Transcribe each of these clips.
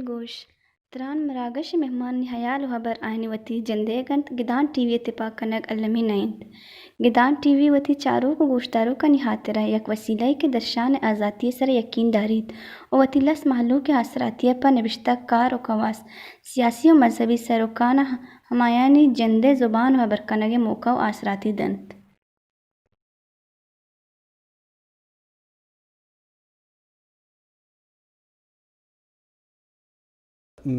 گوش، تران مراگش ءِ مہمانانی ہیال ءُ ہبر آیانی وتی جندئیگ اَنت، گدان ٹی وی ءِ تپاک کنگ المی نہ اِنت۔ گدان ٹی وی وتی چاروک ءُ گوشداروکانی ہاترا یک وسیلہ یے کہ درشان ءِ آزاتی ءِ سرا یکین داریت ءُ وتی لس مہلوک ءِ آسراتی ءَ پہ نبشتہ کار ءُ کواس، سیاسی ءُ مذہبی سروکاں ہمایانی جند ءِ زبان ءُ ہبر کنگ ءِ موقع ءُ آسراتی دنت۔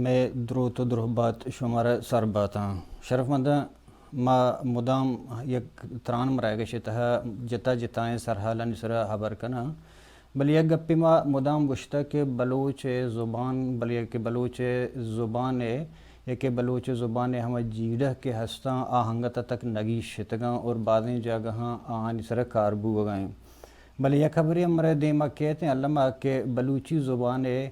مئے دروت ءُ درہبات شمارا سر باتاں۔ شرفمنداں، ما مدام یک تران مراگش ءِ تہا جتا جتائیں سرحالانی سرا ہبر کناں، بلے یک گپے ما مدام گوشتگ کہ بلوچ ءِ زبان، بلے کہ بلوچ ءِ زبان ءِ یا کہ بلوچ زبان ءِ ہما جیڑہ کہ ہستاں، آ انگت ءَ تک نگیشتگاں اور بازیں جاگہاں آہانی سرا کار بوگا ایں۔ بلے یک ہبرے ہم مارا دیما کیت ایں الما کہ بلوچی زبان ءِ،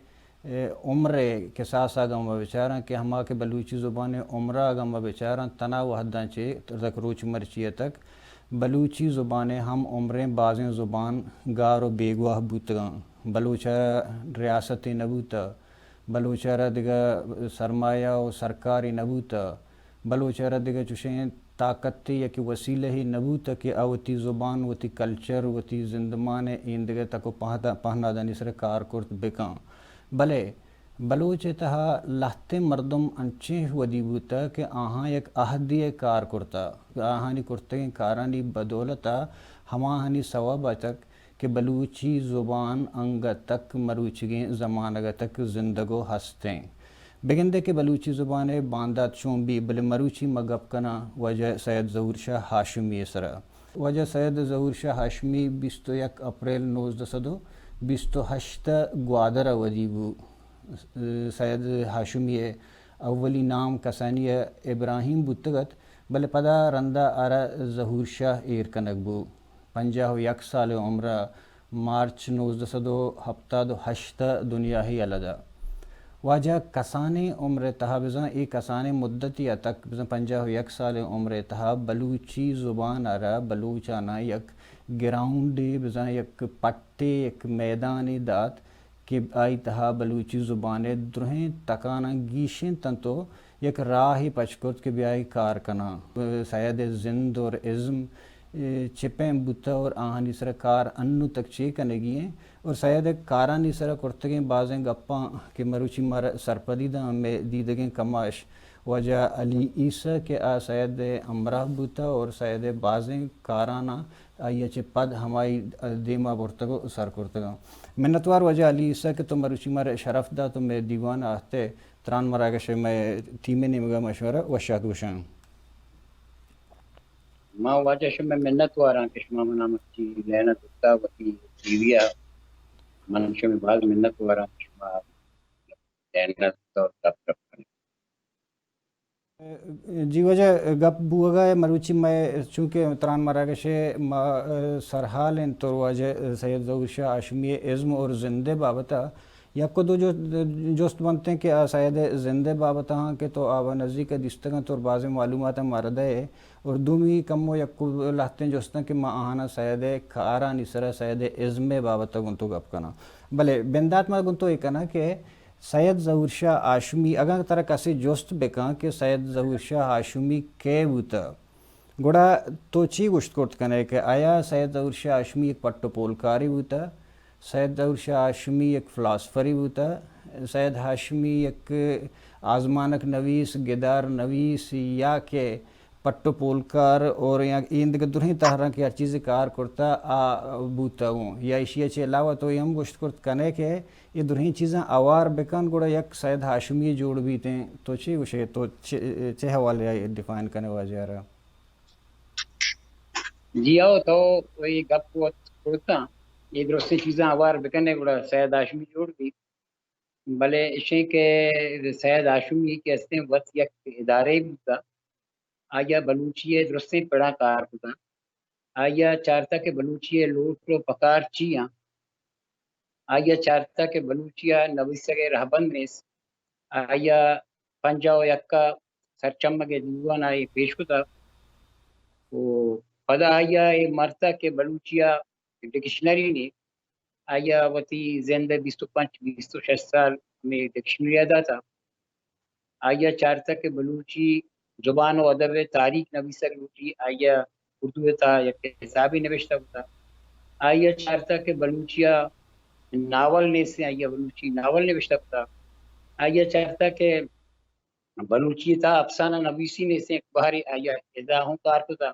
اے، عمر ءِ کساسا اگاں ما بچاراں کہ ہما کہ بلوچی زبان ءِ عمرا اگاں ما بچاراں، تنا وہداں چہ تک روچ مرچی ءَ تک بلوچی زبان ءِ ہم عمریں بازیں زبان گار ءُ بیگواہ بوتگاں۔ بلوچ ءَ را ریاستے نہ بوتہ، بلوچ ءَ را دگہ سرمایہ ءُ سرکارے نہ بوتہ، بلوچ ءَ را دگہ چوشیں طاقتے یا کہ وسیلہ ئے نہ بوتہ کہ آ وتی زبان، وتی کلچر، وتی زندمان ءِ ایندگہ تک ءُ پہدا-، پہنادانی سرا کار کرت بکن۔ بلے بلوچ ءِ تہا لہتیں مردم انچیں ودی بوتہ کہ آہاں یک عہدے ءَ کار کرتہ، آہانی کرتگیں کارانی بدولت ءَ ہماہانی سوب ءَ تک کہ بلوچی زبان انگت تک مروچیگیں زمانگ ءَ تک زندگ ءُ ہست ایں۔ بگندے کہ بلوچی زبان ءِ باندات چون بی، بلے مروچی ما گپ کناں واجہ سید ظہور شاہ ہاشمی ءِ سرا۔ واجہ سید ظہور شاہ ہاشمی بیست ءُ یک اپریل نوزدہ سد ءُ بیست ءُ ہشت ءَ گوادر ءَ ودی بو۔ سید ہاشمی ءِ اولی نام کسانی ءَ ابراہیم بوتگ ات، بلے پدا رندا آرا ظہور شاہ ایر کنگ بو۔ پنجاہ ءُ یک سال ءِ عمر ءَ مارچ نوزدہ سد ءُ ہپتاد ءُ ہشت ءَ دنیا ءَ یلہ دا۔ واجہ کسانیں عمر ءِ تہا بزاں اے کسانیں مدتے ءَ تک بزاں پنجاہ ءُ یک سال ءِ عمر ءِ تہا بلوچی زبان ءَ را بلوچاناں یک گراؤنڈے بزاں یک پٹے یک میدانے دات کہ آئی تہا بلوچی زبان ءِ درہیں تکاناں گیشینت انت ءُ یک راہے پچ کرت کہ بیا اے کار کناں۔ سید ءِ زند اور ازم، اے، چہ پیم بوتہ اور آہانی سرا کار انوں تک چے کنگی ایں اور سید ءِ کارانی سرا کرتگیں بازیں گپاں کہ مروچی مارا سرپدی داں، مئے دیدگیں کماش واجہ علی عیسی کہ آ سید ءِ ہمراہ بوتہ اور سید ءِ بازیں کاراناں آئی ءَ چہ پد ہمائی دیما برتگ ءُ سر کرتگاں۔ منتوار واجہ علی عیسی کہ تو مروچی مارا شرف دات ءُ مئے دیوان ءَ آہتے۔ تران مراگش ءِ مئے ٹیم ءِ نیمگا ما شمارا وش آتک گوشاں۔ ما واجہ شمئے منتواراں کہ شما منا مرچی لین ءَ زرتا وتی ٹی وی ءَ۔ من شمئے باز منتواراں کہ شما لین ءَ زرتا ءُ گپ شپ کنگ۔ جی واجہ، گپ بوگا ءَ مروچی مئے چونکہ تران مراگش ءِ ما، سرحال انت اور واجہ سید ظہور شاہ ہاشمی ءِ ازم اور زند ءِ بابت ءَ یک ءُ دو جو-، جست بنت ایں کہ آ سید ءِ زند ءِ بابت ءَ آں کہ تو آ وَ نزیک ءَ دیستگ انت اور بازیں معلومات ہم مارا دئے اور دومی کمو یک ءُ لہتیں جست انت کہ ما آہاناں سید ءِ کارانی سرا سید ءِ ازم ءِ بابت ءَ گوں تو گپ کناں۔ بلے بندات ما گوں تو اے کناں کہ سید ظہور شاہ ہاشمی، اگاں ترا کسے جست بکن کہ سید ظہور شاہ ہاشمی کئے بوتہ؟ گڑا تو چی گوشت کرت کنئے کہ آیا سید ظہور شاہ ہاشمی یک پٹ ءُ پولکارے بوتہ؟ سید ظہور شاہ ہاشمی یک فلاسفرے بوتہ؟ سید ہاشمی یک آزمانک نویس، گدار نویس یا کہ پٹ ءُ پولکار اور یا ایندگہ درہیں تہراں کہ ہر چیزے کار کرتہ آ بوتہ اوں؟ یا ایشی ءَ چہ علاوہ تو اے ہم گوشت کرت کنئے کہ اے درہیں چیزاں اوار بکن، گڑا یک سید ہاشمی جوڑ بیتیں۔ تو چی گوشے؟ تو چہ، چہ حوالے ءَ ڈیفائن کنے واجہ ءَ را؟ جی ہو، تو اے گپ وت کرتاں، اے درستیں چیزاں اوار بکنے، گڑا سید ہاشمی جوڑ بیت۔ بلے اشیں کہ سید ہاشمی کہ استیں وت یک ادارے بوتا، آئی ءَ بلوچی ءِ درستیں پڑاں کار کتاں۔ آئی ءَ چارتہ کہ بلوچی ءِ لوٹ ءُ پکار چی آں۔ آئی ءَ چارتہ کہ بلوچی ءِ نبیسگ ءِ رہبند نیست۔ آئی ءَ پنجاہ ءُ یک ءَ سرچمگ ءِ دیوان ءَ اے پیش کتہ ءُ پدا آئی ءَ اے مرتہ کہ بلوچی ءِ ڈکشنری نے، آئی ءَ وتی زند ءِ بیست ءُ پنچ، بیست ءُ شش سال ہمے ڈکشنری ءَ داتہ۔ آئی ءَ چارتہ کہ بلوچی زبان ءُ ادب ءِ تاریخ نبیسگ لوٹی، آئی ءَ اردو ءِ تہا یک کتابے نبشتہ کتہ۔ آئی ءَ چارتہ کہ بلوچی ءِ ناول نیستیں، آئی ءَ بلوچی ناول نبشتہ کتہ۔ آئی ءَ چارتہ کہ بلوچی ءِ تہا افسانہ نویسی نیستیں، یک بہرے آئی ءَ ادا ہوں کار کتہ۔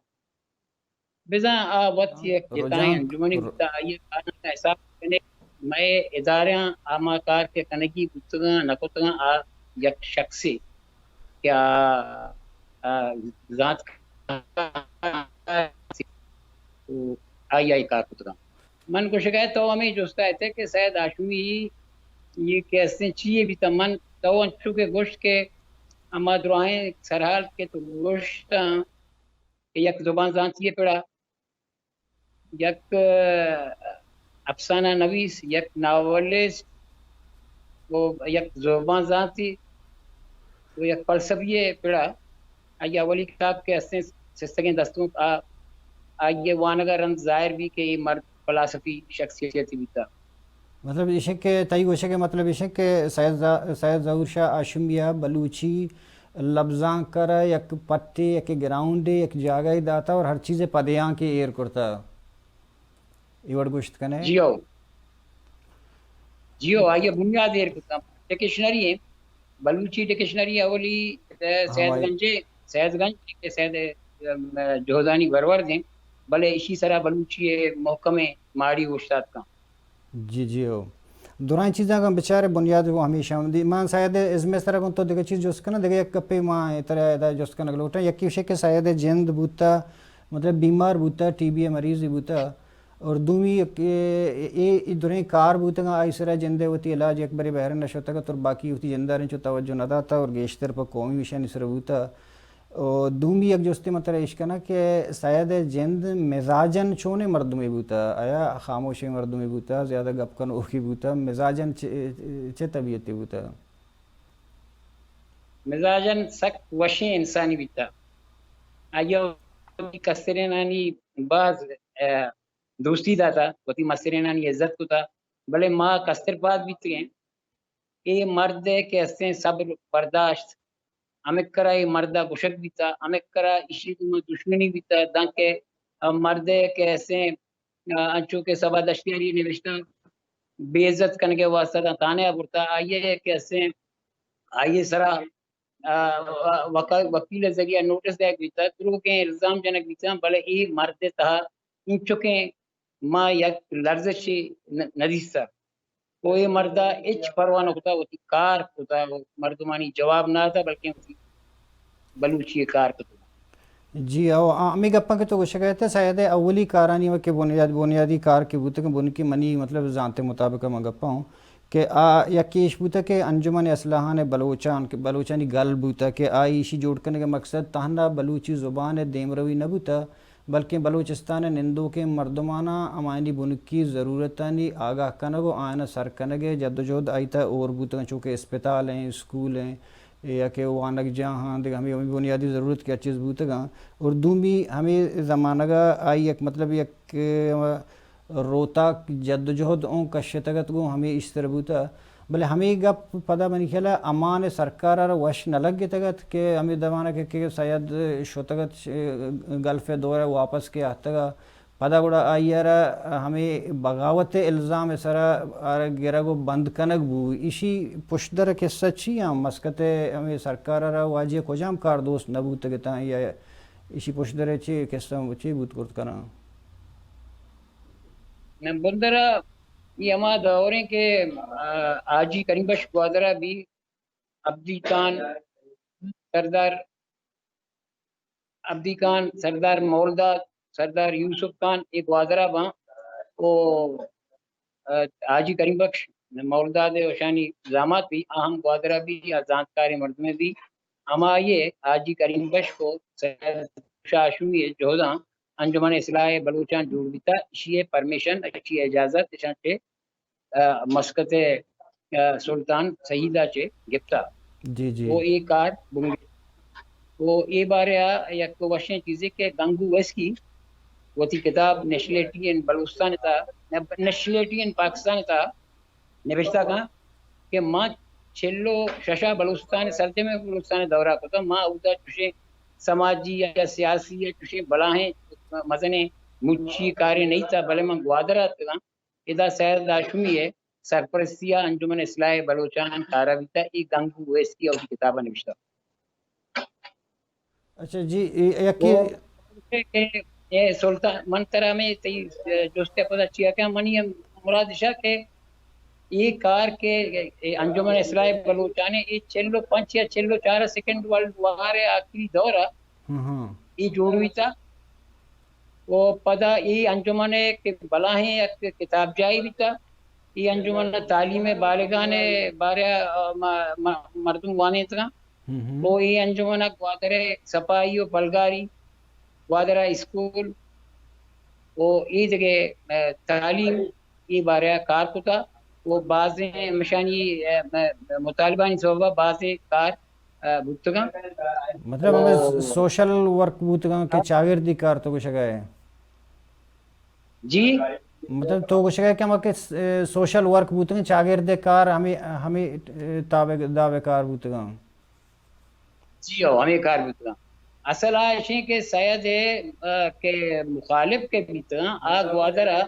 بزاں آ وت ہاں، یک جتائیں رجانک انجمنے ر- بوتہ، آئی ءِ کاراں حساب کنے، مئے ادارہاں آ ما کار کہ کنگی بوتگاں نہ کتگاں، آ یک شخصے کہ آ، آ زانت آئی ءَ کار کتگاں۔ من گوشگ ءَ تو ہمے جست ءَ اتئے کہ سید ہاشمی یہ کہ استیں چی یے بیتہ، من تو انچو کہ گوشت کہ ہما دراہیں سرحال کہ تو گوشتاں کہ یک زبان زانتی ءِ پڑا یک، ءَ، افسانہ نویس، یک ناولسٹ ءُ یک زبان زانتی ءُ یک فلسفی ءِ پڑا آئی ءِ اولی کتاب کہ استیں سستگیں دستونک، آ، آئی ءِ وانگ ءَ رند ظاہر بی کہ اے مرد فلاسفی شخصیتے بیتہ۔ مطلب ایش کہ تئی گوشگ ءِ مطلب ایش کہ سید ظ-، سید ظہور شاہ ہاشمی ءَ بلوچی لبزانک ءَ را یک پٹے، یک گراؤنڈے، یک جاگہے داتہ اور ہر چیز ءِ پدیانکے ایر کرتہ۔ اے وڑ گوشت کنے؟ جی ہو۔ جی ہو، آئی ءَ بنیاد ایر کتہ۔ ڈکشنری ایں، بلوچی ڈکشنری اولی، ءَ، سید ہمائی۔ گنج ءَ، سید گنج کہ سید، ءَ، جہدانی برورد ایں، بلے اشی سرا بلوچی ءِ محکمیں ماڑی اوشتاتکاں۔ جی، جی، ہو۔ درائیں چیزاں اگاں بچارے بنیاد وہ ہمیشہ ہم دی۔ من سید ازم ءِ سرا گوں تو دگہ چیز جست کناں، دگہ یک گپے ما ترا ادا جست کنگ لوٹاں۔ یکی گوشے کہ سید جند بوتا، مطلب بیمار بوتا، ٹی بی ءِ مریض بوتا۔ اور دومی یک، اے، اے، اے دریں کار بوتگاں، آئی سرا جند ءِ وتی علاج یک برے بہر نہ شتگ ات اور باقی وتی جنداریں چو توجہ نہ داتا اور گیشتر پہ قومی مشانی سرا بوتا۔ و دومی یک جستے من ترا ایش کناں کہ سید ءِ جند مزاجن چونیں مردمے بوتہ؟ آیا خاموشیں مردمے بوتہ، زیادہ گپ کنوکے بوتہ؟ مزاجن چ-، چہ طبیعتے بوتہ؟ مزاجن سک وشیں انسانے بیتہ۔ آئی ءَ وتی کسترینانی باز، ءَ، دوستی داتہ، وتی مسترینانی عزت کتہ، بلے ما کستر پاد بیتگیں۔ اے مرد ءِ کہ استیں صبر برداشت، ہمک کرا اے مرد ءَ گوشگ بیتہ، ہمک کرا ایشی گوما دشمنی بیتہ، دانکہ مرد ءِ کہ استیں، آ، انچو کہ صبا دشتیاری نوشتہ، بے عزت کنگ ءِ واسطہ داں تھانہ ءَ برتہ، آئی ءَ کہ استیں، آئی ءِ سرا، آ، وکا-، وکیل ءِ ذریعہ نوٹس دئیگ بیتہ، دروگیں الزام جنگ بیتہ، بلے اے مرد ءِ تہا اینچکیں ما یک لرزشے نہ، نہ دیستہ۔ و اے مرد ءَ ہچ پرواہ نہ کتہ، وتی کار کتہ، مردمانی جواب نہ داتہ، بلکیں وتی بلوچی ءِ کار کتہ۔ جی، او، آ، ہمے گپاں کہ تو گوشگ ءَ ات، سید ءِ اولی کارانی ہم کہ بنیاد-، بنیادی کار کہ بوتگ، بنکی منی مطلب زانت ءِ مطابق من گپاں ہوں کہ آ یکے ایش بوتہ کہ انجمن اصلاحان بلوچان، کہ بلوچانی گل بوتہ کہ آئی ایشی جوڑ کنگ ءِ مقصد تہنا بلوچی زبان ءِ دیمروی نہ بوتہ، بلکیں بلوچستان ءِ نندوکیں مردماناں ہمایانی بنکی ضرورتانی آگاہ کنگ و آیاناں سر کنگ ءِ جدوجہد آئی تہ ءَ ہور بوتگ انت، چو کہ اسپتال ایں، اسکول ایں، یا کہ وانگجاہ آں، دگہ ہمے، ہمے بنیادی ضرورت کہ ہر چیز بوتگ آں۔ اور دومی ہمے زمانگ ءَ آئی یک، مطلب، یک، ءَ، روتاک جدوجہد اوں کشتگ ات، گوں ہمے ایشتر بوتہ۔ بلے ہمے گپ پدا منی خیال ءَ امان ءِ سرکار ءَ را وش نہ لگتگ ات کہ ہمے زمانگ ءَ کہ سید شتگ ات، ش-، گلف ءِ دور ءَ واپس کہ آتگ ءَ، پدا گڑا آئی ءَ را ہمے بغاوت ءِ الزام ءِ سرا آ را گرگ و بند کنگ بو۔ ایشی پشدر ءِ قصہ چی آں؟ مسقط ءِ ہمے سرکار ءَ را واجہ ءَ کجام کار دوست نہ بوتگ اتاں یا ایشی پشدر ءَ چے قصہ چے بوت کرت کناں؟ نہ، بندر ءَ اے ہما دور ایں کہ، آ، حاجی کریم بخش گوادر ءَ بی، عبدی خان، سردار عبدی خان، سردار مولداد، سردار یوسف خان، اے گوادر ءَ باں۔ او، آ، حاجی کریم بخش مولداد ءِ اشانی زامات بی، آ ہم گوادر ءَ بی، آ زانتکاریں مردمے بی۔ ہمائی ءَ حاجی کریم بخش ءُ سید شاہ ہاشمی ءِ جہداں انجمن اصلاح بلوچاں جوڑ بیتا، اشی ءِ پرمیشن، اشی ءِ اجازت اشاں چہ، آ، مسقط ءِ، آ، سلطان سعید ءَ چہ گپتا۔ جی، جی۔ او اے کار بنگیج۔ او اے بارے ءَ یک وشیں چیزے کہ گنگو ویسکی وتی کتاب نیشنلٹی ان بلوچستان ءِ تہا، نیشنلٹی ان پاکستان ءِ تہا نبشتہ کن کہ ما چل ءُ شش ءَ بلوچستان ءِ، سرجمیں بلوچستان ءِ دورہ کتگ، ما اودا چوشیں سماجی یا سیاسی یا چوشیں بلاہیں مزنیں مچی کارے نہ دیتا، بلے من گوادر ءَ اتکگاں، ادا سید ہاشمی ءِ سرپرستی ءَ انجمن اصلاح بلوچاں کار ءَ بیتا، اے گنگو ویسکی ءَ وتی کتاب ءَ نبشتہ۔ اچھا جی، اے یکی او کہ اے سلطان، من ترا ہمے تئی جست ءَ پدا چیا کہ منی ہم مراد اشا کہ اے کار کہ اے انجمن اصلاح بلوچاں ءِ اے چل ءُ پنچ یا چل ءُ چار، سیکنڈ ورلڈ وار ءِ آخری دور ءَ ہم، ہم۔ اے جوڑ بیتا۔ و پدا اے انجمن ءِ کہ بلاہیں یک کتابجاہے بیتا، اے انجمن ءَ تعلیم ءِ بالغان ءِ بارہ ءَ، آ، م-، م-، مردم وانینتگاں۔ ہم، ہم۔ و اے انجمن ءَ گوادر ءِ سپاہی و پلگاری، گوادر ءِ اسکول و اے دگہ، آ، تعلیم، اے بارہ ءَ کار کتا و بازیں ہمشانی، آ، م-، مطالبانی سبب ءَ بازیں کار، آ، بوتگاں۔ مطلب ہمے و سوشل ورک بوتگاں کہ چاگردی کار تو گوشگ ءَ ئے؟ جی۔ مطلب تو گوشگ ءَ ئے کہ ہما کہ س-، سوشل ورک بوتگاں، چاگرد ءِ کار ہمے، ہمے تابع، داب ءِ کار بوتگاں۔ جی ہو، ہمے کار بوتگاں۔ اصل آ اشیں کہ سید ءِ، آ، کہ مخالف کہ بیتگاں، آ گوادر ءَ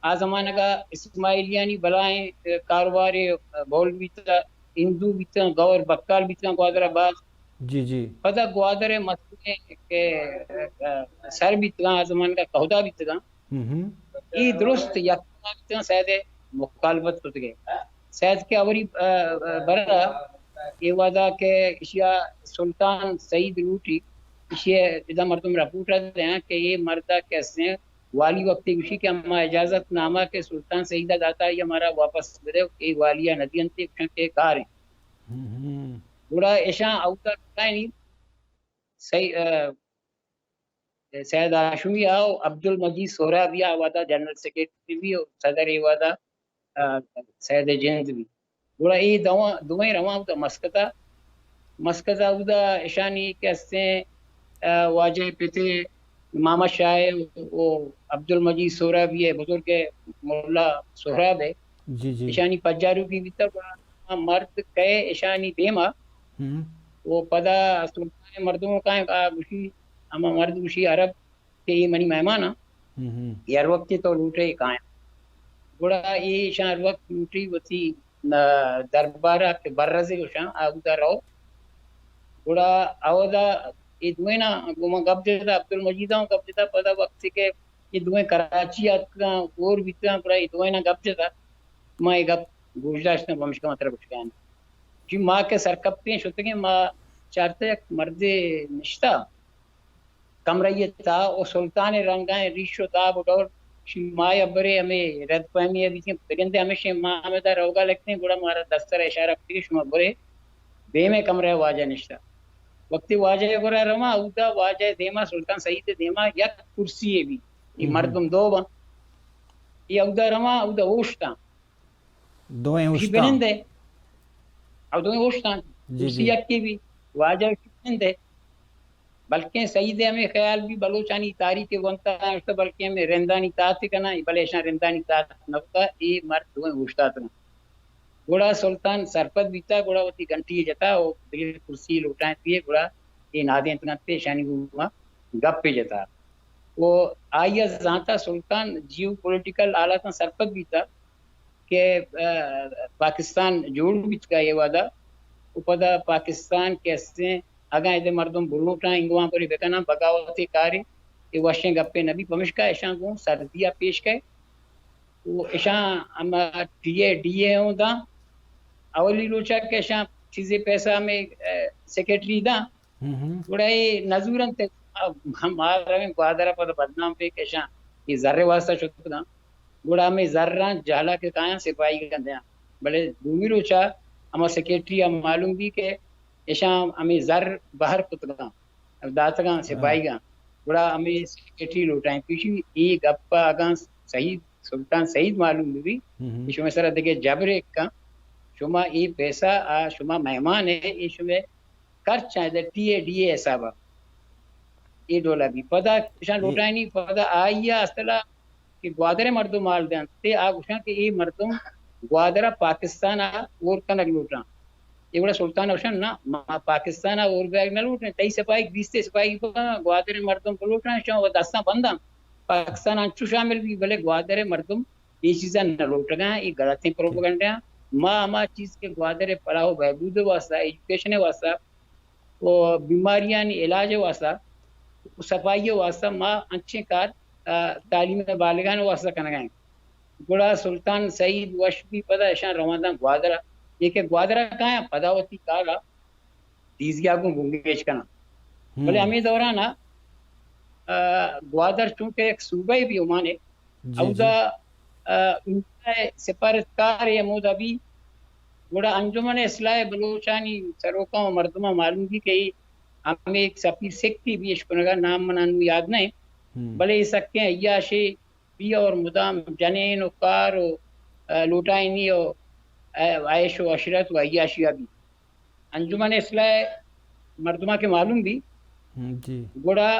آ زمانگ ءَ اسماعیلیانی بلاہیں، آ، کاروبارے، آ، بول بیتگ، ہندو بیتگاں، گور بکال بیتگاں گوادر ءَ باز۔ جی، جی۔ پدا گوادر ءِ مسئلہ کہ، آ، سر بیتگاں، آ زمانگ ءَ کہدا بیتگاں۔ ہم، ہم۔ اے درست یک بیتگاں سید ءِ مخالفت کتگ ءَ۔ سید کہ اولی، آ، آ، برا اے وہدا کہ اشیا سلطان سعید لوٹی، اشی ادا مردم رپورٹ ءَ دیاں کہ اے مرد ءَ کہ استیں والی وقتی گوشی کہ ہما اجازت نامہ کہ سلطان سعید ءَ داتا، آئی ءَ مارا واپس بدے، اے والی ءَ نہ دینتے، گوشاں کہ کار ایں۔ ہم، ہم۔ گڑا اشاں اودا کتانی سعی-، آ، سید ہاشمی ءَ و عبدالمجید سہرابی ءَ وہدا جنرل سیکرٹری بی و صدر اے وہدا، آ، سید جند بی۔ گڑا اے دواں، دوئیں رواں اودا مسقط ءَ، مسقط ءَ اودا اشانی کہ استیں، آ، واجہ پتے محمد شاہ ءَ و عبدالمجید سہرابی ءِ بزرگ ءِ ملا سہراب ءَ، جی، جی۔ اشانی پجاروکی بیتگ، گڑا آ مرد کئے اشانی دیما۔ ہم۔ و پدا سلطان ءِ مردم کائیں، آ گوشی، ہما مرد گوشی عرب کہ اے منی مہمان آں، ہم، ہم۔ اے ہر وقت تو لوٹے کائیں۔ گڑا اے اشاں ہر وقت لوٹی وتی، آ، دربار ءَ کہ برز گوشاں، آ اودا رو۔ گڑا اودا اے دوئیناں گوں من گپ جتا، عبدالمجید ءَ گپ جتا، پدا وقتی کہ اے دوئیں کراچی ءَ اتکاں، گور بیتاں، گڑا اے دوئیناں گپ جتا، ما اے گپ گوش داشتاں، پمشکا ما ترا گوشگاں۔ جی ما کہ سرکپتیں شتگیں، ما چارتہ یک مردے نشتا کمرہ ءِ تہا و سلطان ءِ رنگائیں ریش و داب و ڈول، شی مایا برے ہمے رد پہمی ءَ بیتیں، بگندے ہمیشیں ما ہمدا روگا لگتیں، گڑا مارا دستر اشارہ کتگی شما برے دیمے کمرہ ءَ واجہ نشتا۔ وقتی واجہ ءِ گورا رواں، اودا واجہ ءِ دیما، سلطان سعید ءِ دیما یک کرسی یے بی۔ اے ہم۔ مردم دو باں۔ اے اودا رواں، اودا اوشتاں۔ دوئیں اوشتاں۔ بنندے۔ او دوئیں اوشتاں۔ جی، کرسی جی۔ یکے بی۔ واجہ بنندے۔ بلکیں سعید ءِ ہمے خیال بی بلوچانی تاریخ ءَ ونتا، بلکیں ہمے رندانی تات کناں، بلے اشاں رندانی تات نہ کتا، اے مرد دوئیں اوشتاتگاں۔ گڑا سلطان سرپد بیتا، گڑا وتی گھنٹی ءَ جتا و دگہ کرسی لوٹائینتی، گڑا اے نادینتگنت، اشانی گوما گپے جتا۔ و آئی ءَ زانتا سلطان جیو پولیٹیکل حالاتاں سرپد بیتا کہ، آ، پاکستان جوڑ بیتگا اے وہدا و پدا پاکستان کہ استیں اگاں ادے مردم بلوٹاں انگواں پرے بکناں بغاوتے کارے، اے وشیں گپے نبی، پمشکا اشاں گوں سردی ءَ پیش کئے۔ و اشاں ہما ٹی اے ڈی اے ہوں داں، اولی روچا کہ اشاں چیزے پیسہ ہمیں، اے، سیکرٹری داں، گڑا اے نزورنت، ہم آ رویں گوادر ءَ پدا بدنام بے کہ اشاں اے زر ءِ واسطہ شت داں۔ گڑا ہمے زراں جہلا کہ کایاں سپاہی کن دیاں۔ بلے دومی روچا ہما سیکرٹری ءَ معلوم بی کہ اشاں ہمے زر بہر کتگاں، داتگاں سپاہیگاں۔ گڑا ہمے سیکرٹری لوٹائیں پیشی اے گپ ءَ اگاں سعید، سلطان سعید معلوم بی کہ شمئے سرا دگہ جبرے کن، شما اے پیسہ آ شما مہمان اے، اے شمئے خرچ ایں، ٹی اے ڈی اے حساب ءَ اے ڈول ءَ بی۔ پدا اشاں لوٹائینی، پدا آئی ءَ اصل ءَ کہ گوادر ءِ مردم حال دنت، تے آ گوشاں کہ اے مردم گوادر ءَ پاکستان ءَ ہور کنگ لوٹاں۔ اے وڑا سلطان ءَ گوشاں، نہ، ما پاکستان ءَ ہور بیگ نہ لوٹیں، تئی سپاہی بیست سپاہی بہ، گوادر ءِ مردم بلوٹاں، شما وت دستاں بنداں، پاکستان ءَ انچو شامل بی، بلے گوادر ءِ مردم اے چیزاں نہ لوٹگاں، اے غلطیں پروپیگنڈہ۔ ما ہما چیز کہ گوادر ءِ فلاح و بہبود ءِ واسطہ، ایجوکیشن ءِ واسطہ، و بیماریانی علاج ءِ واسطہ، و صفائی ءِ واسطہ ما انچیں کار، آ، تعلیم ءِ بالغان ءِ واسطہ کنگا ایں۔ گڑا سلطان سعید وش بی، پدا اشاں رواں داں گوادر ءَ۔ اے کہ گوادر ءَ کایاں پدا وتی کار ءَ تیزی ءَ گوں بنگیج کناں۔ بلے ہمے دوران ءَ، آ، گوادر چونکہ یک صوبہ بی عمان ءِ، اودا، آ، انڈیا ءِ سفارتکار ءِ ہمودا بی، گڑا انجمن اصلاح بلوچانی سروکاں و مردماں معلوم بی کہ اے ہمے یک سفیر سکھی بی، اشکنگا نام منا نوں یاد نہ انت، بلے اے سکیں عیاشے بی اور مدام جنین و کار و، آ، لوٹائینی و، آ، عیش و عشرت و عیاشی ءَ بی۔ انجمن اصلاح ءِ مردماں کہ معلوم بی، گڑا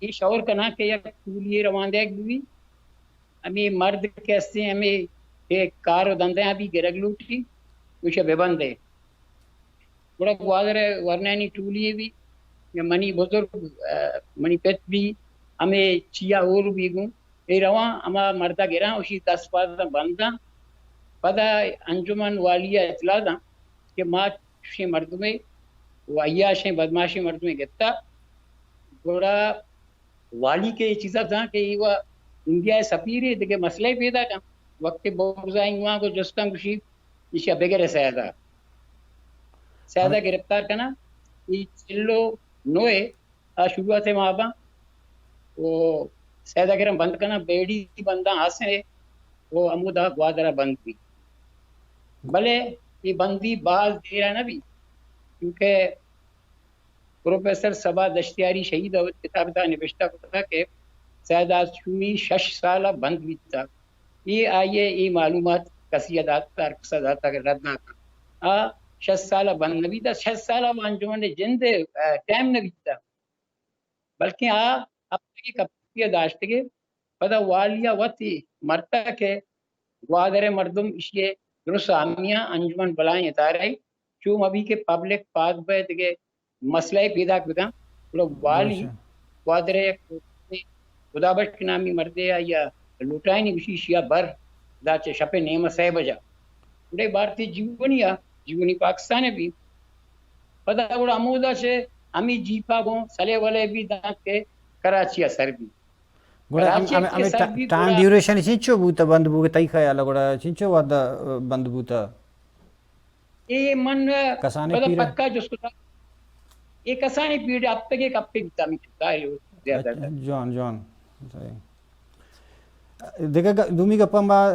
اے شور کناں کہ یک ٹولی یے روان دیگ بی، ہمے مرد کہ ہستیں، ہمے کہ کار و دندیاں بی گرگ لوٹی، گوشے ببندے۔ گڑا گوادر ءِ ورنانی ٹولی یے بی، یا منی بزرگ، آ، منی پت بی، ہمے چیا ہور بی گوں، اے رواں ہما مردا گراں، اشی دست پاداں بنداں۔ پدا انجمن والی ءَ اطلاع داں کہ ما چشیں مردمے و عیاشیں بدماشیں مردمے گپتا۔ گڑا والی کہ اے چیزا زان کہ اے و انڈیا ءِ سفیرے، دگہ مسئلہ پیدا کن۔ وقت بگزا انگواں گو جستاں گوشی، ایشی ءَ بگر سیدا۔ سیدا گرفتار کناں۔ اے چل و نو ءَ آ شروعات ءِ ماہ باں و سیدا گراں بند کناں، بیڑی بنداں آسن ءَ و ہمودا گوادر ءَ بند بی۔ بلے اے بندی باز دیر ءَ نہ بی، چونکہ پروفیسر صبا دشتیاری شہید ءَ وت کتاب ءِ تہا نبشتہ کتگ کہ سید ہاشمی شش سال ءَ بند بیتگ۔ اے آئی ءَ اے معلومات کسی ءَ دات، ہر کس ءَ دات، اگر رد نہ کن۔ آ شش سال ءَ بند نہ بیتگ، شش سال ءَ انجمن ءِ جند ءِ، آ، ٹائم نہ بیتگ۔ بلکیں آ ہپتگے کپتگے داشتگے، پدا والی ءَ وت اے مرتگ کہ گوادر ءِ مردم ایشی ءِ درست حامیاں، انجمن بلاہیں ادارہ ءِ، چو مہ بی کہ پبلک پاد بئے دگہ مسئلہ ءَ پیداک بکن۔ گڑا والی گوادر ءِ یک خدا بخش نامی مردے ءَ یا لوٹائینی گوشی ایشی ءَ بر، دا چہ شپ ءِ نیم ءَ سئے بجا۔ گڑا بارتی جیونی ءَ، جیونی پاکستان ءَ بی۔ پدا گڑا ہمودا چہ ہمے جیپ ءَ گوں سلے ولے بی دانکہ کراچی ءَ سر بی۔ گڑا ہم-، کراچی ءَ ہمے، کہ ہمے سر ٹا-، بی ٹائم گڑا ڈیوریشن چنچو بوتہ بند بوگ ءِ تئی خیال ءَ گڑا چنچو وھد ءَ بند بوتہ؟ اے من کسانیں پدا پیرے؟ پکا جست کتگ۔ اے کسانیں پیرے ہپتگے کپے بیتہ ہمے چکا اے زیادہ تر۔ جوان، جوان۔ صحیح۔ دگہ گ-، دومی گپ ہم ما، ا،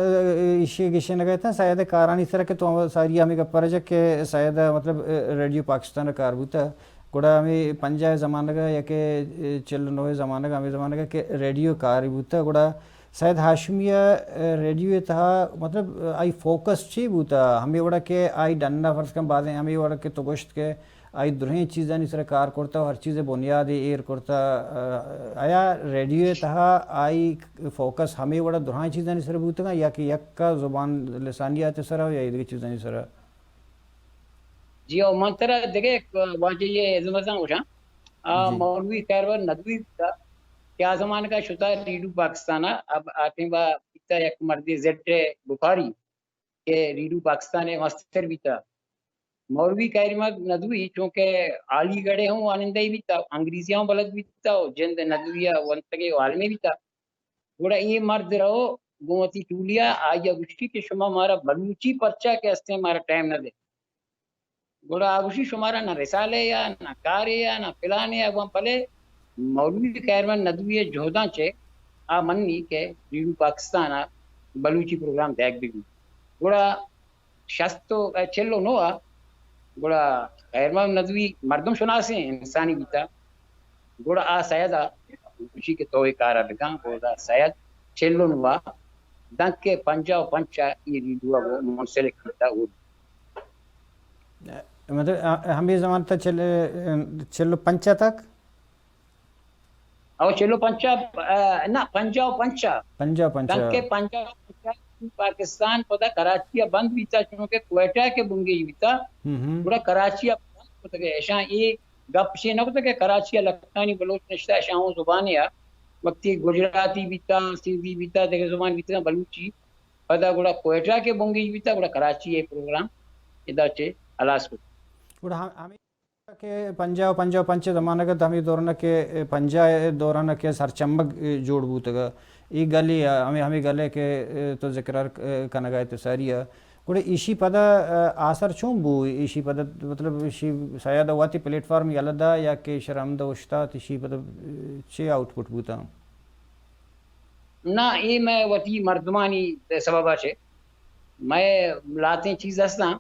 ایشی گشینگ ءَ اتاں، سید ءِ کارانی سرا کہ تو ساری ہمے گپ ءَ رجگ کہ سید ءَ مطلب، ا، ریڈیو پاکستان ءَ کار بوتہ، گڑا ہمے پنجاہ ءِ زمانگ ءَ یا کہ، ا، چل ءُ نو ءِ زمانگ ءَ، ہمے زمانگ ءَ کہ ریڈیو کار بوتہ، گڑا سید ہاشمی ءَ، ا، ریڈیو ءِ تہا مطلب، ا، آئی فوکس چی بوتہ؟ ہمے وڑا کہ آئی ڈن ءَ فرض کن بازیں ہمے وڑا کہ تو گوشت کہ آئی درہیں چیزانی سر ءَ کار کرتہ و ہر چیز ءِ بنیاد ءَ ایر کرتہ۔ ا، آیا ریڈیو ءِ تہا آئی فوکس ہمے وڑا درہیں چیزانی سر ءَ بوتگاں یا کہ یک زبان لسانیات ءِ سر ءَ یا دگہ چیزانی سر ءَ؟ جی، او من ترا دگہ یک واجہ ءِ ازمزاں گوشاں۔ آ، جی۔ مولوی خیرور ندوی بوتہ کہ آ زمانگ ءَ شتہ ریڈیو پاکستان ءَ، اب آ ٹیم ءَ بیتہ یک مردے زیڈ ءِ بخاری کہ ریڈیو پاکستان ءِ مستر بیتہ۔ مولوی خیر محمد ندوی چونکہ عالی گڑھ ءَ ہوں وانندہ بیتہ، انگریزی ہوں بلد بیتہ و جند ندوی ءَ ونتگے و عالمے بیتہ۔ گڑا اے مرد رو گوں وتی ٹولیا آئی ءَ گوشی کہ شما مارا بلوچی پرچا کہ استیں مارا ٹائم نہ دے۔ گڑا آ گوشی شمارا نہ رسالے یا نہ کارے یا نہ فلانے یا گوں، بلے مولوی خیر محمد ندوی ءِ جہداں چہ آ منی کہ ریڈیو پاکستان ءَ بلوچی پروگرام دیگ بہ بیت۔ گڑا شست و، چل و نو ءَ گڑا خیر محمد ندوی مردم شناسیں انسانی بیتا۔ گڑا آ سید ءَ گوشی کہ تو اے کار ءَ بکن۔ گڑا سید چل و نو ءَ دانکہ پنجاہ و پنچ ءَ اے ریڈیو ءَ گوں منسلک بیتا۔ او مطلب، آ، ہمے زمان تا چل، چل و پنچ ءَ تک؟ او چل و پنچ ءَ، آ، نہ، پنجاہ و پنچ ءَ۔ پنجاہ و پنچ ءَ۔ دانکہ پنجاہ و پنچ ءَ پاکستان پدا کراچی ءَ بند بیتا، چونکہ کوئٹہ کہ بنگیج بیتا، ہم ہم۔ گڑا کراچی ءَ بند کتگ۔ اشاں اے گپ شے نہ کتگ کہ کراچی ءَ لکھانی بلوچ نشتہ، اشاں اوں زبانے ءَ، وقتی گجراتی بیتا، سندھی بیتا، دگہ زبان بیتا، بلوچی پدا گڑا کوئٹہ کہ بنگیج بیتا، گڑا کراچی ءَ پروگرام ادا چہ ہلاس کت۔ گڑا ہم-، ہمے کہ پنجاہ و پنجاہ و پنچ ءِ زمانگ ءَ، ہمے دوران ءَ کہ پنجاہ ءِ دوران ءَ کہ سرچمگ جوڑ بوتگ، اے گلے ءَ، ہمے، ہمے گلے کہ تو ذکر ءَ کنگ ءَ ئے تو ساری ءَ، گڑا ایشی پدا آسر چون بو؟ ایشی پدا مطلب ایشی سید ءَ وتی پلیٹ فارم یلہ دا یا کہ ایشرا ہمدا اوشتات، ایشی پدا چے آؤٹ پٹ بوتاں؟ نہ، اے مئے وتی مردمانی سبب ءَ چہ مئے لہتیں چیز ہستاں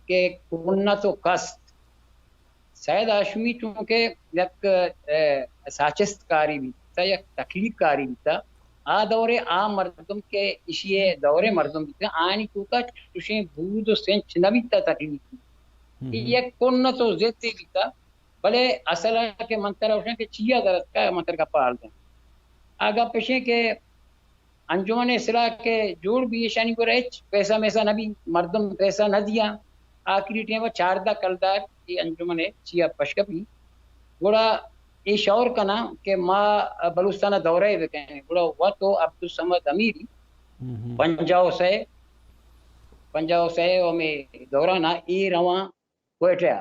کہ کنت و کست۔ سید ہاشمی چونکہ یک، اے، ساچست کاری بیتا، یک تخلیق کاری بیتا، آ دور ءَ آ مردم کہ ایشی ءِ دور ءِ مردم بیتا، آیانی توکا چوشیں بود و سنچ نہ بیتا تخلیقی۔ ہم۔ اے یک کنت و ضدے بیتا، بلے اصل ءَ کہ من ترا گوشاں کہ چیا در اتکا، من ترا گپا حال داں۔ آ گپ اشیں کہ انجمن اصلاح کہ جوڑ بی، ایشانی گورا ہچ پیسہ میسہ نہ بی، مردم پیسہ نہ دیاں۔ آخری ٹائم ءَ چاردہ کلدار اے انجمن ءِ چیا پشکپی۔ گڑا اے شور کناں کہ ما بلوچستان ءَ دورہ بکنیں۔ گڑا وت و عبدالصمد امیری ہم ہم۔ پنجاہ و سئے، پنجاہ و سئے ءِ ہمے دوران ءَ اے رواں کوئٹہ ءَ۔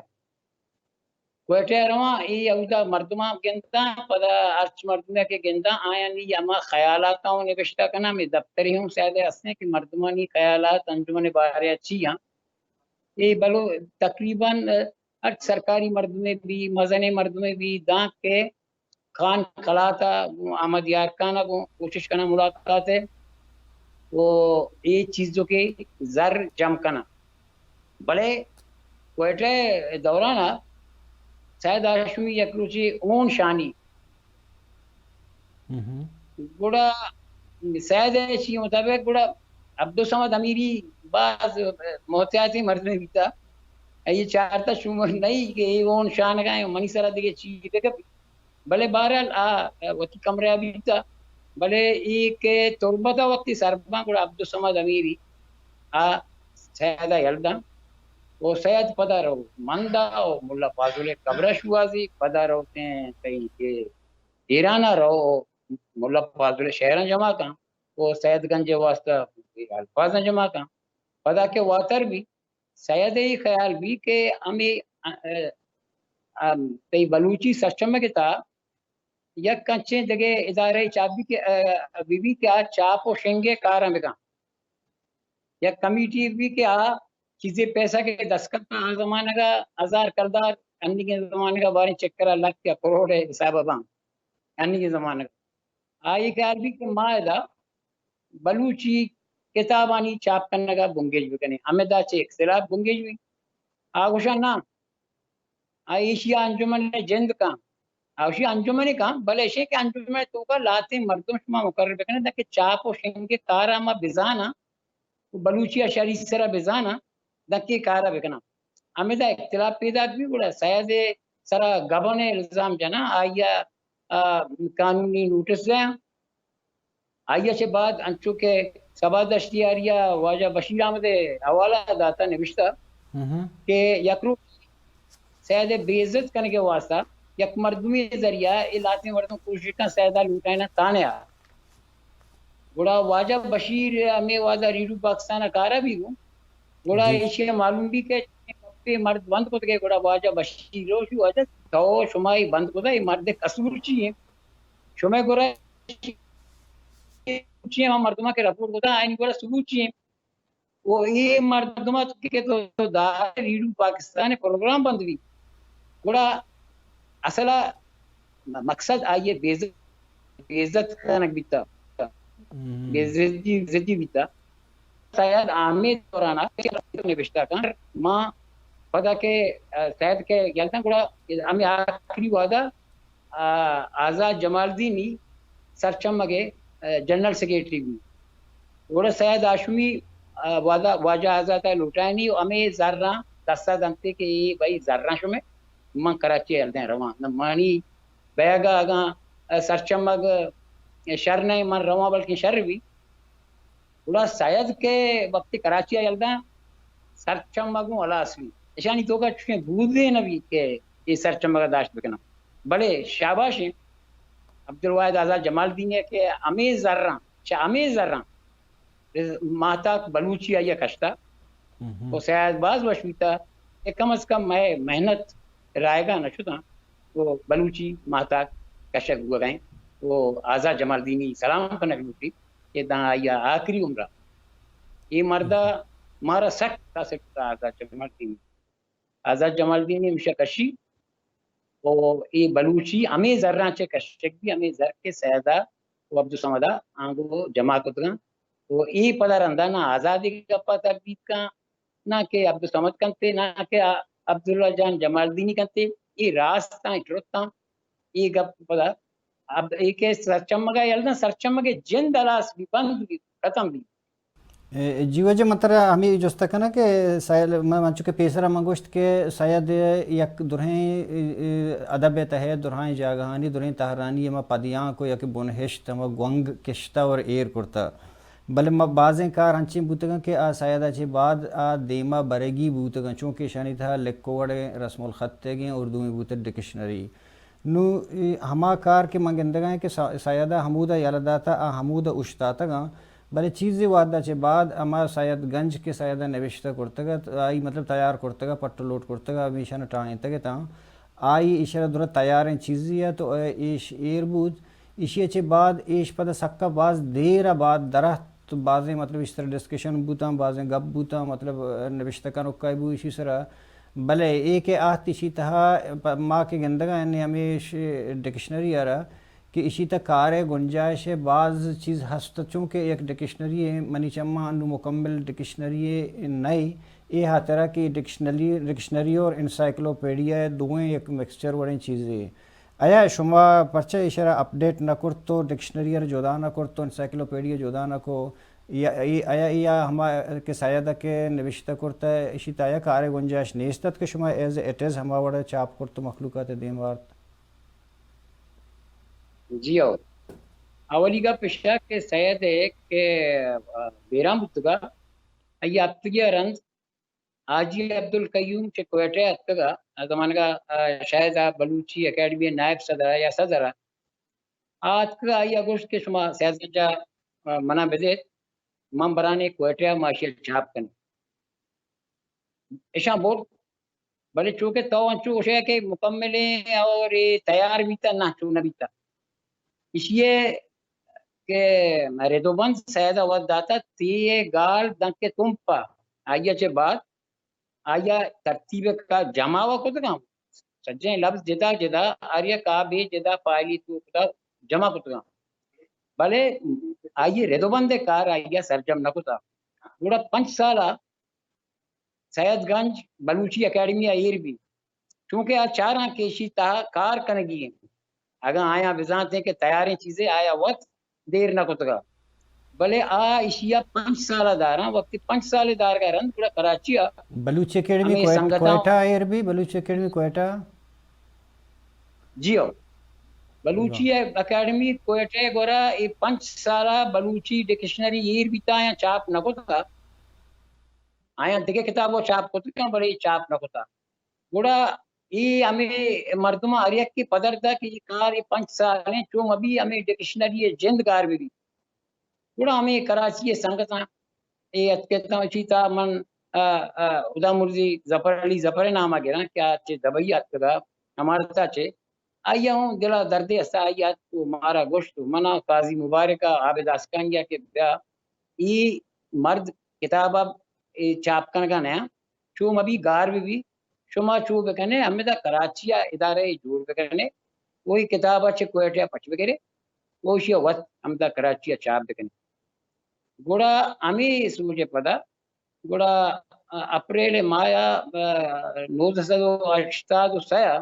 کوئٹہ ءَ رواں، اے اودا مردماں گنداں، پدا ہرچ مردمے کہ گنداں، آیانی ہما خیالاتاں اوں نبشتہ کناں، ہمے دپترے اوں سیادے ہستیں کہ مردمانی خیالات انجمن ءِ بارے ءَ چی آں۔ اے بلو تقریباً ہرچ سرکاری مردمے بی، مزنیں مردمے بی، داں کہ خان قلات ءَ گوں احمد یار خان ءَ گوں کوشش کناں ملاقات ءِ، و اے چیزو کہ زر جم کناں۔ بلے کوئٹہ ءِ دوران ءَ سید ہاشمی یک روچے اون شانی۔ ہم ہم۔ گڑا سید ءِ چی مطابق گڑا عبدالصمد امیری باز محتیاطیں مردمے بیتا۔ اے چارتا شومر نہیں کہ اے اون شانگا ایں، منی سرا دگہ چی بکپی۔ بلے بہرحال آ وتی کمرہ ءَ بیتا، بلے اے کہ تربت ءَ وقتی سر باں گڑا عبدالصمد امیری آ سید ءَ یل داں و سید پدا رو مند ءَ و ملا فاضل ءِ قبر ءَ شوہازی، پدا روتیں تئی کہ ایران ءَ رو ملا فاضل ءِ شعراں جمع کن و سید گنج ءِ واسطہ الفاظاں جمع کن۔ پدا کہ واتر بی سید ءِ اے خیال بی کہ ہمے، ا، ا، تئی بلوچی سرچمگ ءِ تہا یک انچیں دگہ ادارہ چاپ بی کہ، ا، بہ بی کہ آ چاپ و شنگ ءِ کاراں بکن۔ یک کمیٹی بی کہ آ چیزے پیسہ کہ دست کپت آ زمانگ ءَ ہزار کلدار، انیگیں زمانگ ءَ باریں چکر ءَ لکھ یا کروڑ ءِ حساب ءَ باں۔ انیگیں زمانگ ءَ آئی خیال بی کہ ما ادا بلوچی کتابانی چاپ کنگ ءَ بنگیج بکنیں، ہمدا چہ اختلاف بنگیج بی۔ آ گوشاں نہ، آ ایشی ءَ انجمن ءِ جند کن۔ آ گوشی انجمن ءَ کن، بلے اشیں کہ انجمن ءِ توکا لہتیں مردم شما مقرر بکنیں، تاکہ چاپ و شنگ ءِ کار ءَ ما بزاناں و بلوچی ءَ شری سرا بزاناں، داں کہ کار ءَ بکناں۔ ہمدا اختلاف پیداک بی، گڑا سید ءِ سرا گبن ءِ الزام جناں، آئی ءَ، آ، قانونی نوٹس دیاں۔ آئی ءَ چہ بعد انچو کہ صبا دشتیاری ءَ واجہ بشیر احمد ءِ حوالہ داتا، نبشتہ ہم ہم۔ کہ یک روچ سید ءِ بے عزت کنگ ءِ واسطہ یک مردمے ءِ ذریعہ ءَ اے لہتیں مردم کوشش کن سید ءَ لوٹائیناں تھانہ ءَ۔ گڑا واجہ بشیر ہمے وہد ءَ ریڈیو پاکستان ءَ کار ءَ بی گوں۔ گڑا جی۔ ایشی ءَ معلوم بی کہ گپے مرد بند کتگ ئے، گڑا واجہ بشیر ءَ گوشی، واجہ تو شما اے بند کتگ، اے مرد ءِ قصور چی ایں؟ شمئے گورا چی ہم مردماں کہ رپورٹ کتا، آئین گوڑا ثبوت چی ہیں؟ وہ یہ مردماں کہ تو دار ریڈیو پاکستان پروگرام بند بھی۔ گوڑا اصلا مقصد آئیے بے عزت، بے عزت کنگ بیتا۔ بے عزتی، عزتی بیتا۔ سید آمید دوران نوشتہ کن ما پدا کہ، آ، سید کہ یلدن گڑا ہمیں آخری وعدہ، آ، آزاد جمالدینی سرچمگ ء، آ، جنرل سیکرٹری بی۔ گڑا سید ہاشمی، آ، وعدہ، واجہ آزاد ء لوٹائینی و ہمیں زراں دستا دنتے کہ اے بھائی زراں شمے، من کراچی ء یلدن رواں۔ نہ مانی بیگ ء اگاں، آ، سرچمگ، آ، شر نہ من رواں بلکیں شر بی۔ گڑا سید کہ وقتی کراچی ء یلداں سرچمگ اوں ہلاس بی۔ اشانی توکا چوشیں بودے نہ بی کہ اے سرچمگ ء داشت بکناں۔ بلے شاباش ایں عبدالواحد آزاد جمالدینی ء کہ ہمے زراں، چہ ہمے زراں ماہتاک بلوچی آئی ء کشتا۔ و سید باز وش بیتا کہ کم از کم مئے محنت رائگا نہ شتاں۔ و بلوچی ماہتاک کشگ بوگا ایں۔ و آزاد جمالدینی سلام کنگ لوٹی کہ داں آئی ء آخری عمرہ اے مرد ء مارا سک متاثر کتا آزاد جمالدینی۔ آزاد جمالدینی ہمیشہ کشی و اے بلوچی ہمے زراں چہ کشگ بی، ہمے زر کہ سید ء و عبدالصمد ء آنگو جمع کتگاں۔ و اے پدا رندا نہ آزادی گپا تردید کن، نہ کہ عبدالصمد کنتے، نہ کہ عبداللہ جان جمالدینی کنتے، اے راستاں، اے درستاں۔ اے گپ پدا اب اے کہ سرچمگ ء یلداں، سرچمگ ء جند ہلاس بی، بند بی، ختم بی۔ اے، جی واجہ، من ترا ہمے جست کناں کہ سید، من، من چونکہ پیسرا من گوشت کہ سید یک درہیں، اے، اے، ادب ء تہ ء درہیں جاگہانی، درہیں تہرانی ہما پدیانک و یک بنہشت، ہما گونگ کشتہ اور ایر کرتہ۔ بلے ما بازیں کار ہنچیں بوتگاں کہ آ سید ء چہ بعد آ دیما برگی بوتگاں، چونکہ اشانی تہا لکھ و وڑیں رسم الخط ئیگیں اور دومی بوتگ ڈکشنری۔ نوں اے ہما کار کہ من گندگاں کہ سا-، سید ء ہمودا یلہ داتہ، آ ہمودا اوشتاتگاں، بلے چیزے وہدا چہ بعد ہما سید گنج کہ سید ء نبشتہ کرتگ ات، آئی مطلب تیار کرتگ ات، پٹ و لوٹ کرتگ ات، ہمیشان ٹاہینتگ اتاں، آئی ایشرا درا تیاریں چیزے ات و ایش ایر بوت۔ ایشی ء چہ بعد ایش پدا سکا باز دیر ء بعد درات تو بازیں مطلب ایشی سرا ڈسکشن بوتاں، بازیں گپ بوتاں، مطلب نبشتہ کنوکائی بو ایشی سرا۔ بلے اے کہ آہت ایشی تہا پ-، ما کہ گندگا یعنی ہمیش ڈکشنری ء را کہ ایشی تہا کار ء گنجائش ء باز چیز ہست، چونکہ یک ڈکشنری ء منی چماں انو مکمل ڈکشنری ء نئے، اے ہاترا کہ ڈکشنری، ڈکشنری اور انسائیکلوپیڈیا ء دوئیں یک مکسچر وڑیں چیزے۔ آیا شما پرچہ ایشرا اپڈیٹ نہ کرت و ڈکشنری ء جدا نہ کرت و انسائیکلوپیڈیا جدا نہ کو؟ یا ای-، آیا اے ہما کہ سید ء کہ نبشتہ کرت ء ایشی تہا آیا کارے گنجائش نیست ات کہ شما ایز اٹ از ہما وڑ ء چاپ کرت و مخلوقات ء دیم آرت؟ جی ہو۔ اولی گپ اشیا کہ سید ء کہ، آ، بیران بوتگا، آئی ء ہپتگی ء رند حاجی عبدالقیوم چہ کوئٹہ ء اتکگ ء، آ زمانگ ء، آ، شاید آ بلوچی اکیڈمی ء نائب صدر ء یا صدر ء آ اتکگ ء، آئی ء گوشت کہ شما سید گنج ء، آ، منا بدیت، من بران اے کوئٹہ ء ما اشی ء چاپ کنیں۔ اشاں برت، بلے چونکہ تو انچو گوشے کہ مکمل ایں اور اے تیار بیتا، نہ، چو نہ بیتا۔ ایشی ء کہ رد و بند سید ء وت داتہ، تی ء گال دنکہ تمپ ء، آئی ء چہ بعد آئی ء ترتیب ء جمع و کتگاں۔ سجہیں لبز جدا جدا، ہر یک آ بے جدا فائلی توک ء جمع کتگاں۔ بلے آئی ء رد و بند ء کار آئی ء سرجم نہ کتہ۔ گڑا پنچ سال ء سید گنج بلوچی اکیڈمی ء ایر بیت۔ چونکہ آ چاراں کہ ایشی تہا کار کنگی انت۔ اگاں آیاں بزانتیں کہ تیاریں چیزے آیا وت دیر نہ کتگا۔ بلے آ ایشی ء پنچ سال ء داراں، وقتی پنچ سال ء دارگ ء رند گڑا کراچی ء بلوچی اکیڈمی ہمے کوئٹ-، سنگتاں کوئٹہ ء ایر بی، بلوچی اکیڈمی کوئٹہ۔ جی ہو۔ بلوچی اکیڈمی کوئٹہ ء گورا اے پنچ سال ء بلوچی ڈکشنری ایر بیتا یا چاپ نہ کتگا۔ آیاں دگہ کتاب و چاپ کتگاں، بلے اے چاپ نہ کتگ۔ گڑا اے ہمے مردماں ہر یکے پدر دات کہ اے کار اے پنچ سال انت، چو مہ بی ہمے ڈکشنری ء جند گار بہ بیت۔ گڑا ہمے کراچی ء سنگتاں اے اتکتاں، چی تا من، آ، آ، ہدا مرزی ظفر علی ظفر ء نام ء گراں کہ آ چہ دبئی ء اتکگ ء امارت ء چہ آئی ءَ ہوں دل ءَ دردے است، آئی ءَ اتک و مارا گوشت و من ءَ قاضی مبارک ءَ عابد آسکانی ءَ کہ بیا اے مرد کتاب ءَ اے چاپ کنگ ءَ نیاں، چو مبی گار بہ بی، شما چو بکنے ہمدا کراچی ءَ ادارہ جوڑ بکنے، وہی کتاب ءَ چہ کوئٹہ ءَ پچ بگرے، و ایشی ءَ وت ہمدا کراچی ءَ چاپ بکنے۔ گڑا ہمے سوج ءَ پدا گڑا اپریل ءِ ماہ ءَ، نوزدہ سد و ہشتاد و سئے ءَ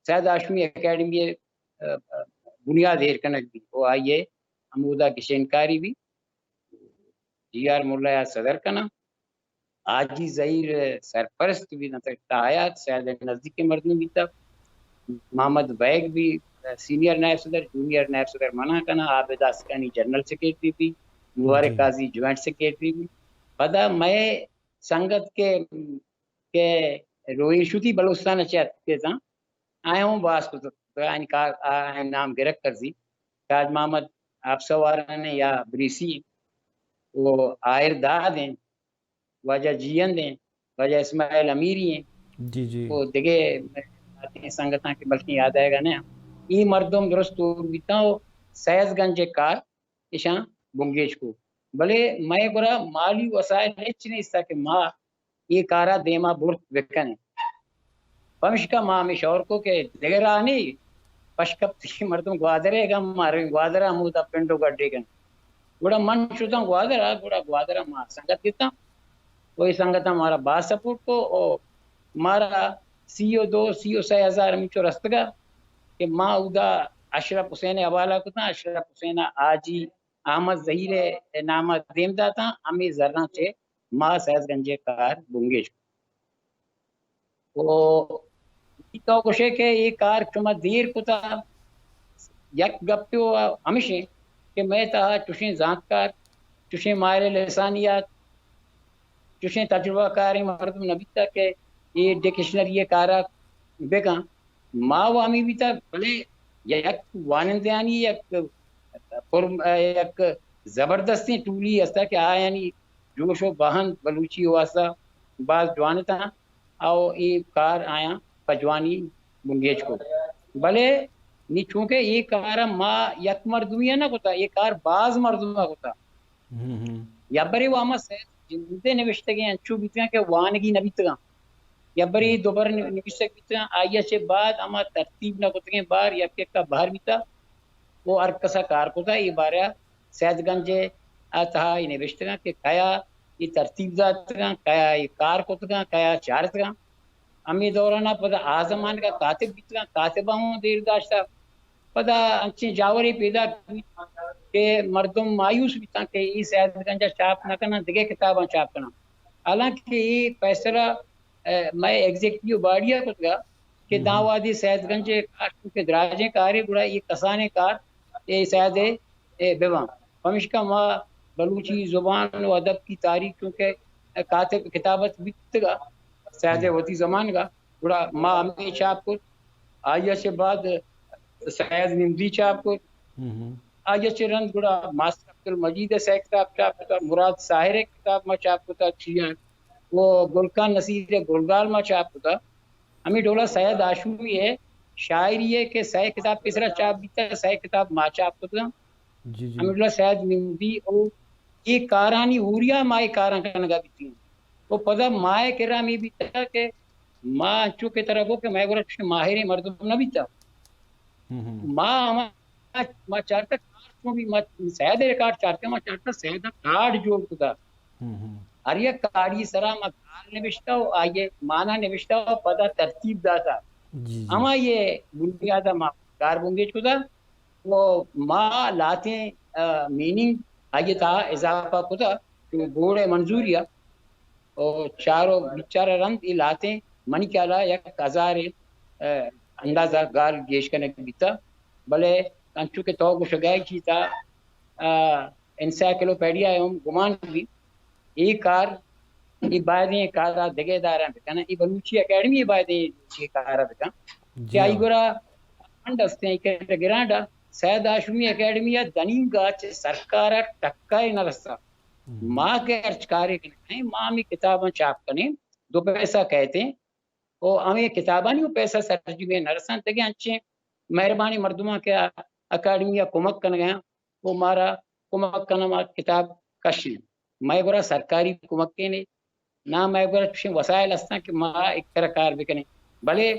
سید ہاشمی اکیڈمی ءِ، بنیاد ایر کنگ بیت و آئی ءِ ہمودا گچین کاری بیت۔ جی آر ملا ءَ صدر کناں، حاجی زہیر سرپرست بیت، تاں حیات سید ءِ نزدیکیں مردم بیت۔ محمد بیگ بی سینئر نائب صدر، جونیئر نائب صدر منع کناں، عابد آسکانی general secretary be, Mubarak Qazi joint secretary be. پدا مئے سنگت کہ، کہ رویشتی بلوچستان ءَ چہ اتکگ اتاں، آیاں ہوں باز کت، آیانی کار، آیانی نام گرگ کرزی، تاج محمد آپسواران یا بریسی و آئر داد ایں، واجہ جیئند ایں، واجہ اسماعیل امیری ایں، جی جی۔ و دگہ سنگتاں کہ بلکیں یاد آیگ ءَ نہ ایں۔ اے مردم درست ہور بیتاں و سید گنج ءِ کار ایشاں بنگیج کو۔ بلے مئے گورا مالی وسائل ہچ نیست کہ ما اے کارا دیما برت بکنیں۔ پمشکا ما ہمے شور کو کہ دگہ راہ نی، پشکپتی مردم گوادر ءَ گم ماریں، گوادر ءَ ہمودا پنڈ و گڈے کن۔ گڑا من شتاں گوادر ءَ، گڑا گوادر ءَ ما سنگت گتاں، کوئی سنگتاں مارا باز سپورٹ کو، او مارا سی و دو، سی و سئے ہزار ہمینچو رستگا کہ ما اودا اشرف حسین ءِ حوالہ کتاں، اشرف حسین ءَ حاجی احمد زہیر ءِ نام ءَ دیم داتاں، ہمے زراں چہ ما سید گنج ءِ کار بنگیج کت۔ و تو گوشے کہ اے کار شما دیر کتا، یک گپے و ہمشیں کہ مئے تہا چوشیں زانتکار، چوشیں ماہر لسانیات، چوشیں تجربہ کاریں مردم نہ بیتا کہ اے ڈکشنری ءِ کارا بکن۔ ما و ہمے بیتا، بلے یک وانندیانی یک پر، یک زبردستیں ٹولی ہستا کہ آیانی جوش و بہند بلوچی واسطہ باز جوان اتاں، او اے کار آیاں پہ جوانی بنگیج کو۔ بلے نی چونکہ اے کار ما یک مردمی نہ کتا، اے کار باز مردم کتا۔ ہم ہم۔ یا برے و ہما سید جند ءِ نوشتگیں انچو بیتگاں کہ وانگی نہ بیتگاں۔ یا برے ہم۔ دوبر نو-، نوشتگ بیتگاں، آئی ءَ چہ بعد ہما ترتیب نہ کتگیں بار یک یک ءَ بہر بیتا و ہر کس ءَ کار کتا۔ اے بارہ ءَ سید گنج ءِ تہا اے نوشتگاں کہ کیا اے ترتیب داتگاں، کیا اے کار کتگاں، کیا چارتگاں۔ ہمے دوران ءَ پدا آ زمانگ ءَ کاتب بیتگاں، کاتب ءَ ہوں دیر داشتہ۔ پدا انچیں جاورے پیداک بیت کہ مردم مایوس بیتاں کہ اے سید گنج ءَ چاپ نہ کناں، دگہ کتاباں چاپ کناں۔ حالانکہ اے فیصلہ، اے، مئے ایگزیکٹیو باڈی ءَ کتگا کہ ہم۔ داں وہدے سید گنج ءِ کار چونکہ دراجیں کارے، گڑا اے کسانیں کار اے سید ءِ، اے، بباں۔ پمیشکا ما بلوچی زبان و ادب کی تاریخ چونکہ کاتب کتابت بیتگا سید ءِ ہم۔ وتی زمانگا، گڑا ما ہمے چاپ کت۔ آئی ءَ چہ بعد سید نمدی چاپ کت۔ ہم ہم۔ آئی ءَ چہ رند گڑا ماسٹر عبدالمجید ءِ سئے کتاب چاپ کتا، مراد ساحر ءِ کتاب ما چاپ کتا، چیاں و گل خان نصیر ءِ گلگال ما چاپ کتا۔ ہمے ڈولا سید ہاشمی ءِ شاعری ءِ کہ سئے کتاب پیسرا چاپ بیتا، سئے کتاب ما چاپ کتا۔ جی، جی۔ ہمے ڈولا سید نمدی او اے کارانی ہوریا ما اے کاراں کنگا بیتیں۔ و پدا ما اے کرا ہمے بیتا کہ ما انچو کہ ترا گو کہ مئے گورا چوشیں ماہریں مردم نہ بیتا۔ ہم ہم۔ ما ہما، ما چارتا کار چون بی، ما سید ءِ ریکارڈ چارتا، ما چارتا سید ءَ کارڈ جوڑ کتا۔ ہم ہم۔ ہر یک کارڈی سرا ما گال نوشتہ و آئی ءِ مانا نوشتہ و پدا ترتیب داتا۔ جی، جی۔ ہما یہ بنیاد ءَ ما کار بنگیج کتا۔ و ما لاتیں، آ، میننگ آئی ءِ تہا اضافہ کتا، چو بورڈ ءِ منظوری ءَ، و چار و بیچارہ رند اے لاتیں منی خیال ءَ یک ہزار ءِ، آ، اندازہ گال گیش کنگ بیتا۔ بلے انچو کہ تو گوشگا ئے چیتا، آ، انسائیکلوپیڈیا ءِ ہم گمان بی۔ اے کار، اے بایدیں کارا دگہ ادارہ بکنن، اے بلوچی اکیڈمی بایدیں اے کارا بکن۔ جی کہ آئی ہاں۔ گورا فنڈ ہستیں کہ گرانڈا سید ہاشمی اکیڈمی ءَ دنیگا چہ سرکار ءَ ٹکا ءَ نہ رسا۔ ہم۔ ما کہ ہرچ کارے کنیں، ما ہمے کتاباں چاپ کنیں، دو پیسہ کہتیں، و ہمے کتابانی و پیسہ سرجمی نہ رساں۔ دگہ انچیں مہربانیں مردماں کہ اکیڈمی ءَ کمک کنگ ءَ آں و مارا کمک کناں، ما کتاب کشیں۔ مئے گورا سرکاری کمکے نے، نا مئے گورا چشیں وسائل ہستاں کہ ما ایک طرح کار بکنیں۔ بلے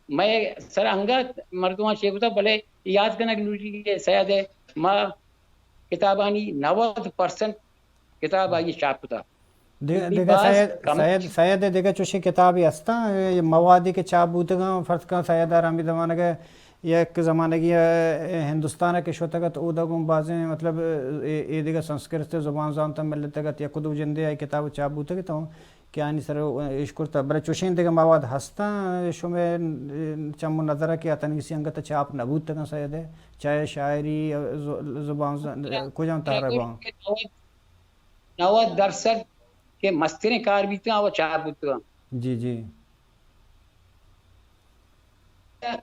مئے سر انگت مردماں چے کتا، بلے یاد کنگ لوٹی کہ سید ءَ ما کتابانی نود پرسنٹ کتاب آئی چاپ کتا۔ دگہ، دگہ باز سید، کم۔ سید، سید ءِ دگہ چوشیں کتابے ہستاں، اے موادے کہ چاپ بوتگاں، فرض کن سید ءَ را ہمے زمانگ ءَ یک زمانگے ءَ ہندوستان ءَ کہ شتگ ات، اودا گوں بازیں مطلب اے، اے دگہ سنسکرت ءِ زبان زانت ءَ ملتگ ات، یک دو جندے آئی کتاب چاپ بوتگ ات کہ آنی سر ءَ اش کرتہ، بلے چوشیں دگہ مواد ہستاں شمئے چم و نظر ءَ کہ آ تنیگسی انگت ءَ چاپ نہ بوتگاں سید ءِ، چاہے شاعری، ز-، زبان ز-، کجام تہر ءَ باں؟ نود درسد کہ مستریں کار بیتگاں، آ چاپ بوتگاں۔ جی، جی۔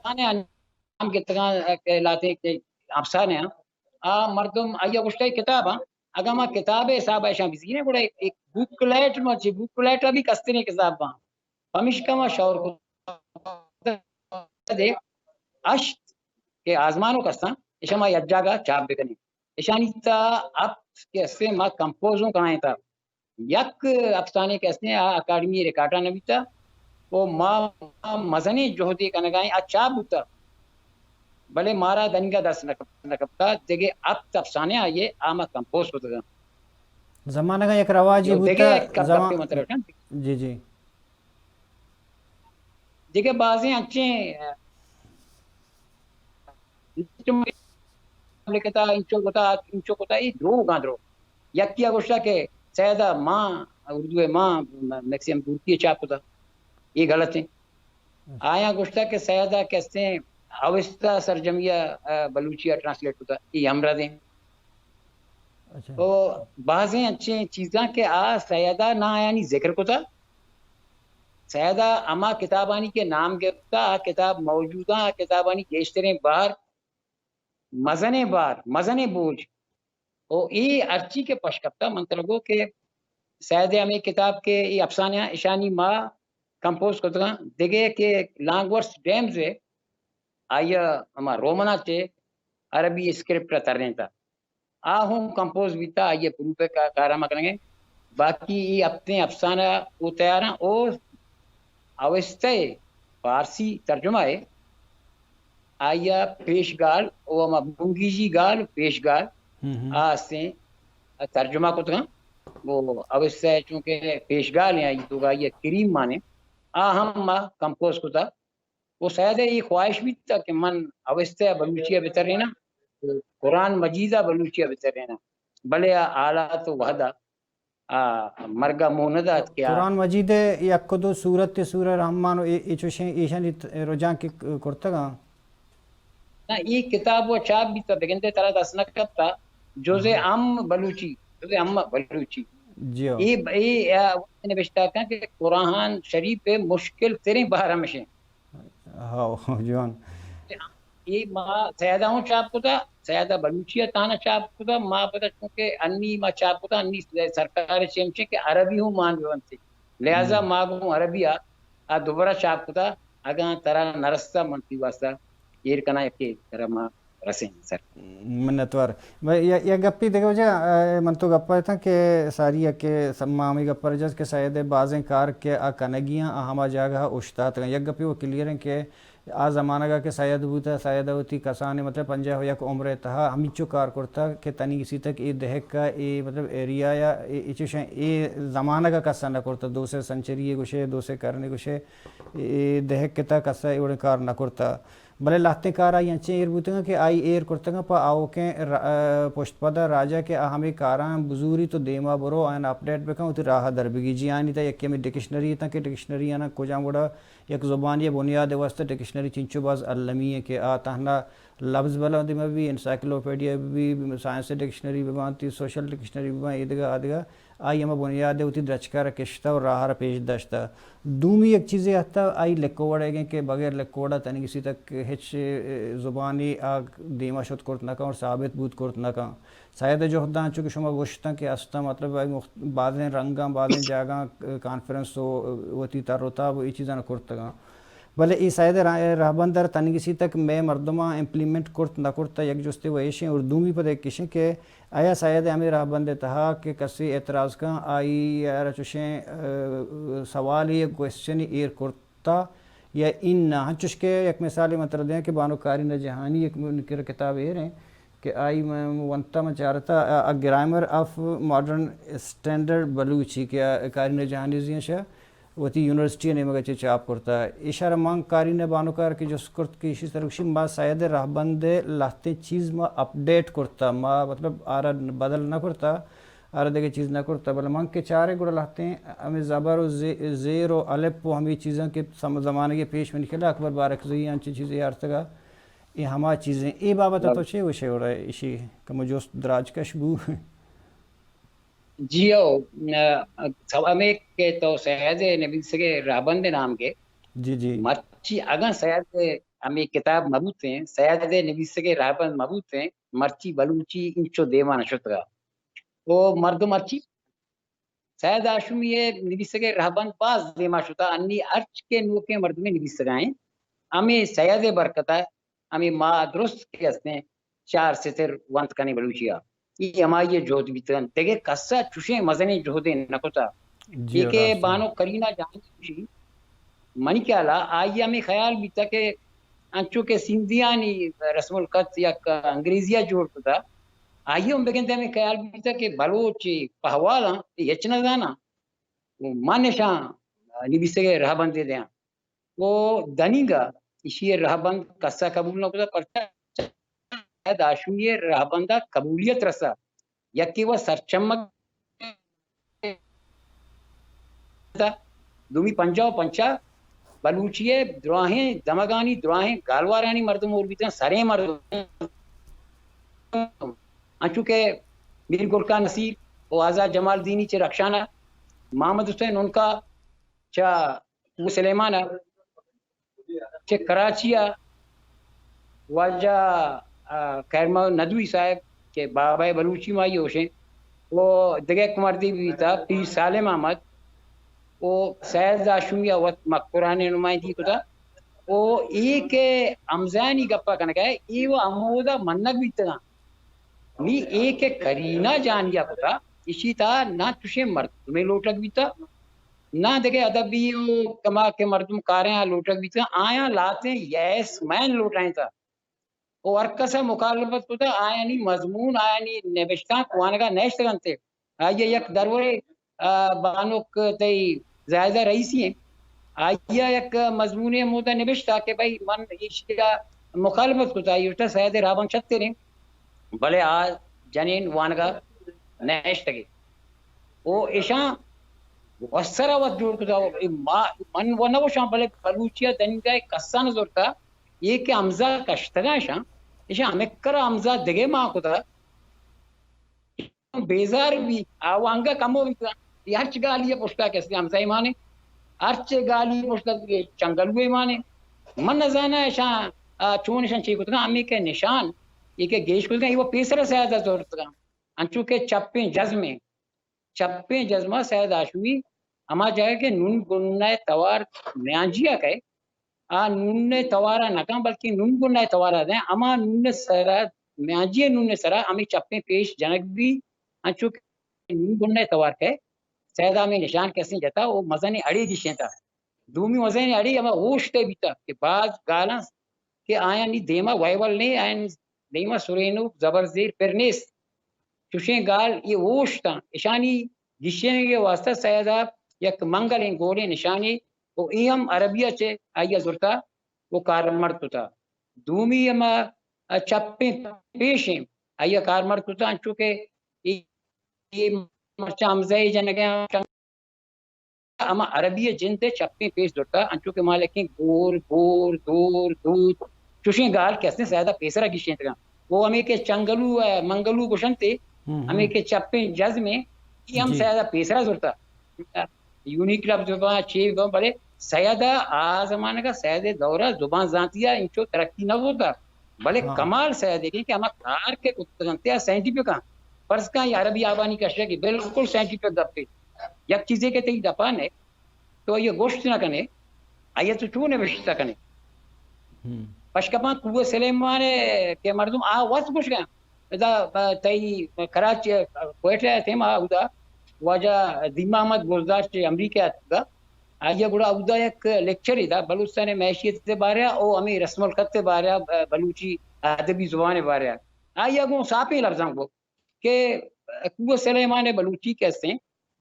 آنے انجام گپتگاں کہ لہتیں کہ افسانے آں۔ آ مردم آئی ءَ گوشتہ اے کتاب آں، اگاں ما کتاب ءِ حساب ءَ اشاں بزیریں، گڑا ایک بکلیٹ ما چہ بکلیٹ ءَ بھی کستریں کتاب آں۔ پمیشکا ما شور کو دے اشت کہ آزمانک ہستاں، اشاں ما یک جاگہ چاپ بکنیں۔ اشانی تہا ہپت کہ ہستیں ما کمپوز اوں کنائینتہ۔ یک افسانے کہ ہستیں آ اکیڈمی ریکارڈا نہ بیتہ و ما مزنیں جہدے کنگائیں آ چاپ بوتہ، بلے مارا دنیگا دست نہ کپ-، نہ کپتہ۔ دگہ ہپت افسانے آئیے آ ما کمپوز کتگاں۔ زمانگا یک رواجے بوتہ، دگہ یک زمان-، گپے مطلب۔ جی، جی۔ دگہ بازیں انچیں، لکھتا، انچو کتا، انچو کتا، اے دروگاں دروگ۔ یکی ءَ گوشتا کہ سید ءَ ماں، اردو ءَ ماں، میکسیمم ترکی ءَ چاپ کتا۔ اے غلط ایں۔ آیاں گوشتا کہ سید ءَ کسیں اوستا سرجمی ءَ، آ، بلوچی ءَ ٹرانسلیٹ کتا۔ اے ہم رد ایں۔ اچھا۔ تو بازیں انچیں چیزاں کہ آ سید ءَ نہ آیانی ذکر کتا۔ سید ءَ ہما کتابانی کہ نام گپتا، آ کتاب موجود آں، آ کتابانی گیشتریں بہر مزنیں بار، مزنیں بوج۔ او اے ہرچی کہ پش کپتا، من ترا گو کہ سید ءِ ہمے کتاب کہ اے افسانے آں، اشانی ما کمپوز کتگاں۔ دگہ کہ لانگ ورتھ ڈیمز ءَ آئی ءَ ہما رومنا چہ عربی اسکرپٹ ءَ ترینتا۔ آ ہوں کمپوز بیتا، آئی ءِ پروف ءِ کا-، کارا ما کنگیں۔ باقی اے ہپتیں افسانہ او تیاراں، او اوستہ ءِ فارسی ترجمہ ءَ آئی ءَ پیشگال، او ہما بنگیجی گال، پیشگال، ہم ہم۔ آ ہستیں ترجمہ کتگاں۔ او اوستہ ءِ چونکہ پیشگال ایں، آئی توکا آئی ءَ کریم مانیں، آ ہم ما کمپوز کتا۔ و سید ءِ اے خواہش بیت کہ من اوستہ ءَ بلوچی ءَ بتریناں، قرآن مجید ءَ بلوچی ءَ بتریناں، بلے آ حالات و وہد ءَ آ مرگ ءَ موہ نہ دات کہ آ قرآن مجید ءِ یک و دو سورت، سورہ رحمان و اے، اے چوشیں ایشانی ت-، رجانک ک-، کرتگاں۔ نہ، اے کتاب و چاپ بیتا، بگندے ترا دست نہ کپتا، جزء ہاں۔ ام بلوچی، جزء ام بلوچی۔ جی ہاں۔ اے ب-، اے، آ، نبشتہ کن کہ قرآن شریف ءِ مشکل تریں بہر ہمشیں۔ ہاؤ، جوان۔ اے ما سیادہ ہوں چاپ کتا، سیادہ بلوچی ءَ تانا چاپ کتا، ما پدا چونکہ انی ما چاپ کتا، انی سرکار چیمچے کہ عربی ہوں مان بنتی۔ لہذا ہم۔ ما گوں عربی ءَ آ دوبارہ چاپ کتا، اگاں ترا نہ رستہ من تئی واسطہ ایر کناں کہ ترا ما رسیں سر۔ منتوار۔ بھئی، ی-، یک گپی دگہ وجہ، اے، من تو گپ ءَ اتاں کہ ساری ءَ کہ س-، ما ہمے گپ ءَ رجز کہ سید ءِ بازیں کار کہ آ کنگی آں، آ ہما جاگہ ءَ اوشتاتگ آں۔ یک گپی وہ کلیئر ایں کہ آ زمانگ ءَ کہ سید بوتہ، سید ءَ وتی کسانیں مطلب پنجاہ و یک عمر ءِ تہا ہمینچو کار کرتہ کہ تنی گسی تک اے دہک ءَ، اے مطلب ایریا ءَ، اے، اے چوشیں اے زمانگ ءَ کس ءَ نہ کرتہ، دو سئے سنچری ءَ گوشے، دو سئے کرن ءَ گوشے، اے دہک ءِ تہا کس ءَ اے وڑیں کار نہ کرتہ۔ بلے لہتیں کار آئی انچیں ایر بوتگاں کہ آئی ایر کرتگاں پہ آؤکیں ر-، ءَ، پشت پد ءَ راج ءَ کہ آ ہمے کاراں بزوریت و دیما برو، آیاں اپڈیٹ بکن، وتی راہ ءَ در بگیجی۔ آیانی تہا یکے ہمے ڈکشنری اتاں کہ ڈکشنری آناں کجام وڑا یک زبانی ءِ بنیاد ءِ واستہ ڈکشنری چنچو باز المی ایں کہ آ تہنا لبز بلد مہ بی، انسائیکلوپیڈیا بہ بی، سائنس ڈکشنری بہ بنت، سوشل ڈکشنری بہ بنت، ایدگہ آدگہ آئی ہما بنیاد ء وتی درچک ء را کشتہ و راہ ء را پیش داشتہ۔ دومی یک چیزے ہتہ، آئی لکھ و وڑ ئیگ انت کہ بغیر لکھ و وڑ ء تنیگسی تک ہچ، ء، زبانے آ دیما شت کرت نہ کن اور ثابت بوت کرت نہ کن۔ سید ء جہد انچو کہ شما گوشتن کہ استاں، مطلب، آئی مخت-، بازیں رنگاں، بازیں جاگاں، ء، کانفرنس و وتی تر و تاب و اے چیزاں کرتگاں۔ بلے اے سید ء راہ-، رہبند ء را تنیگسی تک مئے مردماں امپلیمنٹ کرت نہ کرت، یک جستے و ایشیں، اور دومی پد یک ایشیں کہ آیا سید ء ہمے رہبند ء تہا کہ کسے اعتراض کن، آئی ء را چوشیں، ء، سوالے یا کوئسچنے ایر کرتا یا اناں؟ انچوش کہ یک مثالے من ترا دیاں کہ بانک کارینہ جہانی یک منکر کتاب ایر ہیں کہ آئی من ونتا، من چارتا، ء، A Grammar of Modern Standard Balochi کہ آ کارینہ جہانی زی ہیں شہ وتی یونیورسٹی ء نیمگ ء چہ چاپ کرتہ۔ ایشارا من کارینہ بانکار کہ جست کرت کہ ایشی سر گوشی، ما سید ء رہبند ء لہتیں چیز ما اپڈیٹ کرتہ، ما مطلب آرا بدل نہ کرتہ، آرا دگہ چیز نہ کرتہ، بلے من کہ چارے گڑا لہتیں ہمے زبر و زے-، زیر و الپ و ہمے چیزاں کہ سم-، زمانگے پیش منی خیال ء اکبر بارکزئی انچیں چیزے آرتگا، اے ہما چیزیں۔ اے بابت ء تو چے گوشے گڑا ایشی کمو جست دراج کش بو؟ جی ہو، ا، سو ہمے کہ تو سید ء نبیسگ ء رہبند ء نام گے۔ جی، جی۔ مرچی اگاں سید ء ہمے کتاب مہ بوتیں، سید ء نبیسگ ء رہبند مہ بوتیں، مرچی بلوچی انچو دیما نہ شتگا۔ او مردم مرچی سید ہاشمی ء نبیسگ ء رہبند باز دیما شتا، انی ہرچ کہ نوکیں مردمے نبیسگا ہیں، ہمے سید ء برکت ء ہمے ما درست کہ ہستیں چار ستر ونت کنیں بلوچی ء۔ اے ہمائی ء جہد بیتگ انت۔ دگہ کس ء چوشیں مزنیں جہدے نہ کتہ۔ جی، اے کہ راست انت۔ بانک کریمہ جہانی گوشی، منی خیال ء آئی ء ہمے خیال بیتہ کہ انچو کہ سندھیانی رسم الخط یک انگریزی ء جوڑ کتہ، آئی ء ہم بگندے ہمے خیال بیتہ کہ بلوچ پہوال آں، اے ہچ نہ زاناں، و من اشاں نبیسگ ء رہبندے دیاں۔ و دنیگا ایشی ء رہبند کس ء قبول نہ کتہ، پرچا سید ہاشمی ء رہبند ء قبولیت رسا۔ یکے و سرچمگ، دومی پنجاہ و پنچ ء بلوچی ء دراہیں دمگانی، دراہیں گالوارانی مردم ہور بیتاں، سریں مردم، انچو کہ میر گل خان نصیر و آزاد جمالدینی چہ رخشان ء، محمد حسین عنقا چہ کوہ سلیمان ء، چہ کراچی ء واجہ، آ، خیر محمد ندوی صاحب کہ بابا بلوچی مائی ہوشیں، و دگہ یک مردے بیتا پیر سالم احمد، و سید ہاشمی ء وت مکران ء نمائندگی کتا، و اے کہ ہمزانی گپا کنگا، اے و ہمودا منگ بیتگاں۔ نی اے کہ کرینا جانیا کتا، اشی تا نہ چوشیں مردمے لوٹگ بیتا، نہ دگہ ادبی و کما کہ مردم کاریں آ لوٹگ بیتگاں، آیاں لہتیں یس مین لوٹائینتا۔ و ہر کس ء مخالفت کتہ، آیانی مضمون، آیانی نبشتانک وانگا نہ اشتگ انت۔ آئی ء یک درورے، آ، بانک تئی زاہدہ رئیسی ہیں، آئی ء یک مضمونے ہمودا نبشتہ کہ بھئی من ایشی ء مخالفت کتہ، آئی گوشتہ سید راہبند چتریں، بلے آ جنین وانگا نہ اشتگے۔ او ایشاں وسرا وت جوڑ کتہ، او اے ما، من و نہ گوشاں، بلے بلوچی ء دنیگا کسان زرتہ، اے کہ ہمزہ کشتگاں ایشاں، ایشاں ہمکرا ہمزہ دگہ مان کتہ، بیزار بی، آوانگا کمو بیتہ، اے ہرچ گالی ء پشتا کسے ہمزہ مان انت، ہرچ گالی ء پشتا چنگلو مان انت۔ من نزاناں ایشاں، آ، چون ایشاں چے کتگاں، ہمے کہ نشان، اے کہ گیش کتگاں، اے و پیسرا سیادہ زرتگاں۔ انچو کہ چپیں جزمیں، چپیں جزم ء سید ہاشمی ہما جاگہ کہ نون گنہ ء توار میانجی ء کئے، آ نون ء توار ء نہ کن، بلکیں نون گنہ ء توار ء دیں، ہما نون ء سرا، میانجی ء نون ء سرا ہمے چپیں پیش جنگ بی، انچو کہ نون گنہ ء توار کئے، سید ء ہمے نشان کسیں جتا و مزنیں اڑے گیشینتا۔ دومی مزنیں اڑے ہما اوشت ء بیتا کہ باز گالاں کہ آیانی دیما ویول نے، آیانی دیما سرینوک زبر زیر پر نیست۔ چوشیں گال اے اوشتاں، اشانی گیشینگ ء واستہ سید ء یک منگلیں گولیں نشانے و اے ہم عربی ء چہ آئی ء زرتا و کارمرد کتا۔ دومی ہما چپیں پیشیں آئی ء کارمرد کتا، انچو کہ اے، اے مرچاں ہمزہ ء جنگ ء ہما عربی ء جند ء چپیں پیش زرتا، انچو کہ ما لکھیں گور، گور، دور، دوت، چوشیں گال کہ استیں سید ء پیسرا گیشینتگاں۔ او ہمے کہ چنگلو ء منگلو گوشنت، ہم، ہم۔ ہمے کہ چپیں جزمیں، ای ہم جی۔ سید ءَ پیسرا زرتا۔ یونیک لفظ بہ باں، چے بہ باں، بلے سید ءَ آ زمانگ ءَ سید ءِ دور ءَ زبان زانتی ءَ انچو ترقی نہ بوتا۔ بلے ہاں۔ کمال سید ءِ کہ ہما کار کہ کتگ انت آ سائنٹیفک انت۔ فرض کن اے عربی آبانی کشگ ءَ بالکل سائنٹیفک گپے۔ یک چیزے کہ تئی دپا نہ تو آئی ءَ گوشت نہ کنے، آئی ءَ تو چون نبشتہ کنے؟ ہم۔ پشکپاں کوہ سلیمان ءَ کہ مردم آ وت گوشگ ءَ ادا، تئی کراچی، کوئٹہ ءِ تیم ءَ اودا واجہ دین محمد بزدار چہ امریکہ ءَ اتکگ۔ آئی ءَ گڑا اودا یک لیکچرے دا بلوچستان ءِ معیشیت ءِ بارہ ءَ او ہمے رسم الخط ءِ بارہ ءَ، بلوچی ادبی زبان ءِ بارہ ءَ۔ آئی ءَ گوں ساپیں لبزاں گو کہ کوہ سلیمان ءِ بلوچی کہ استیں،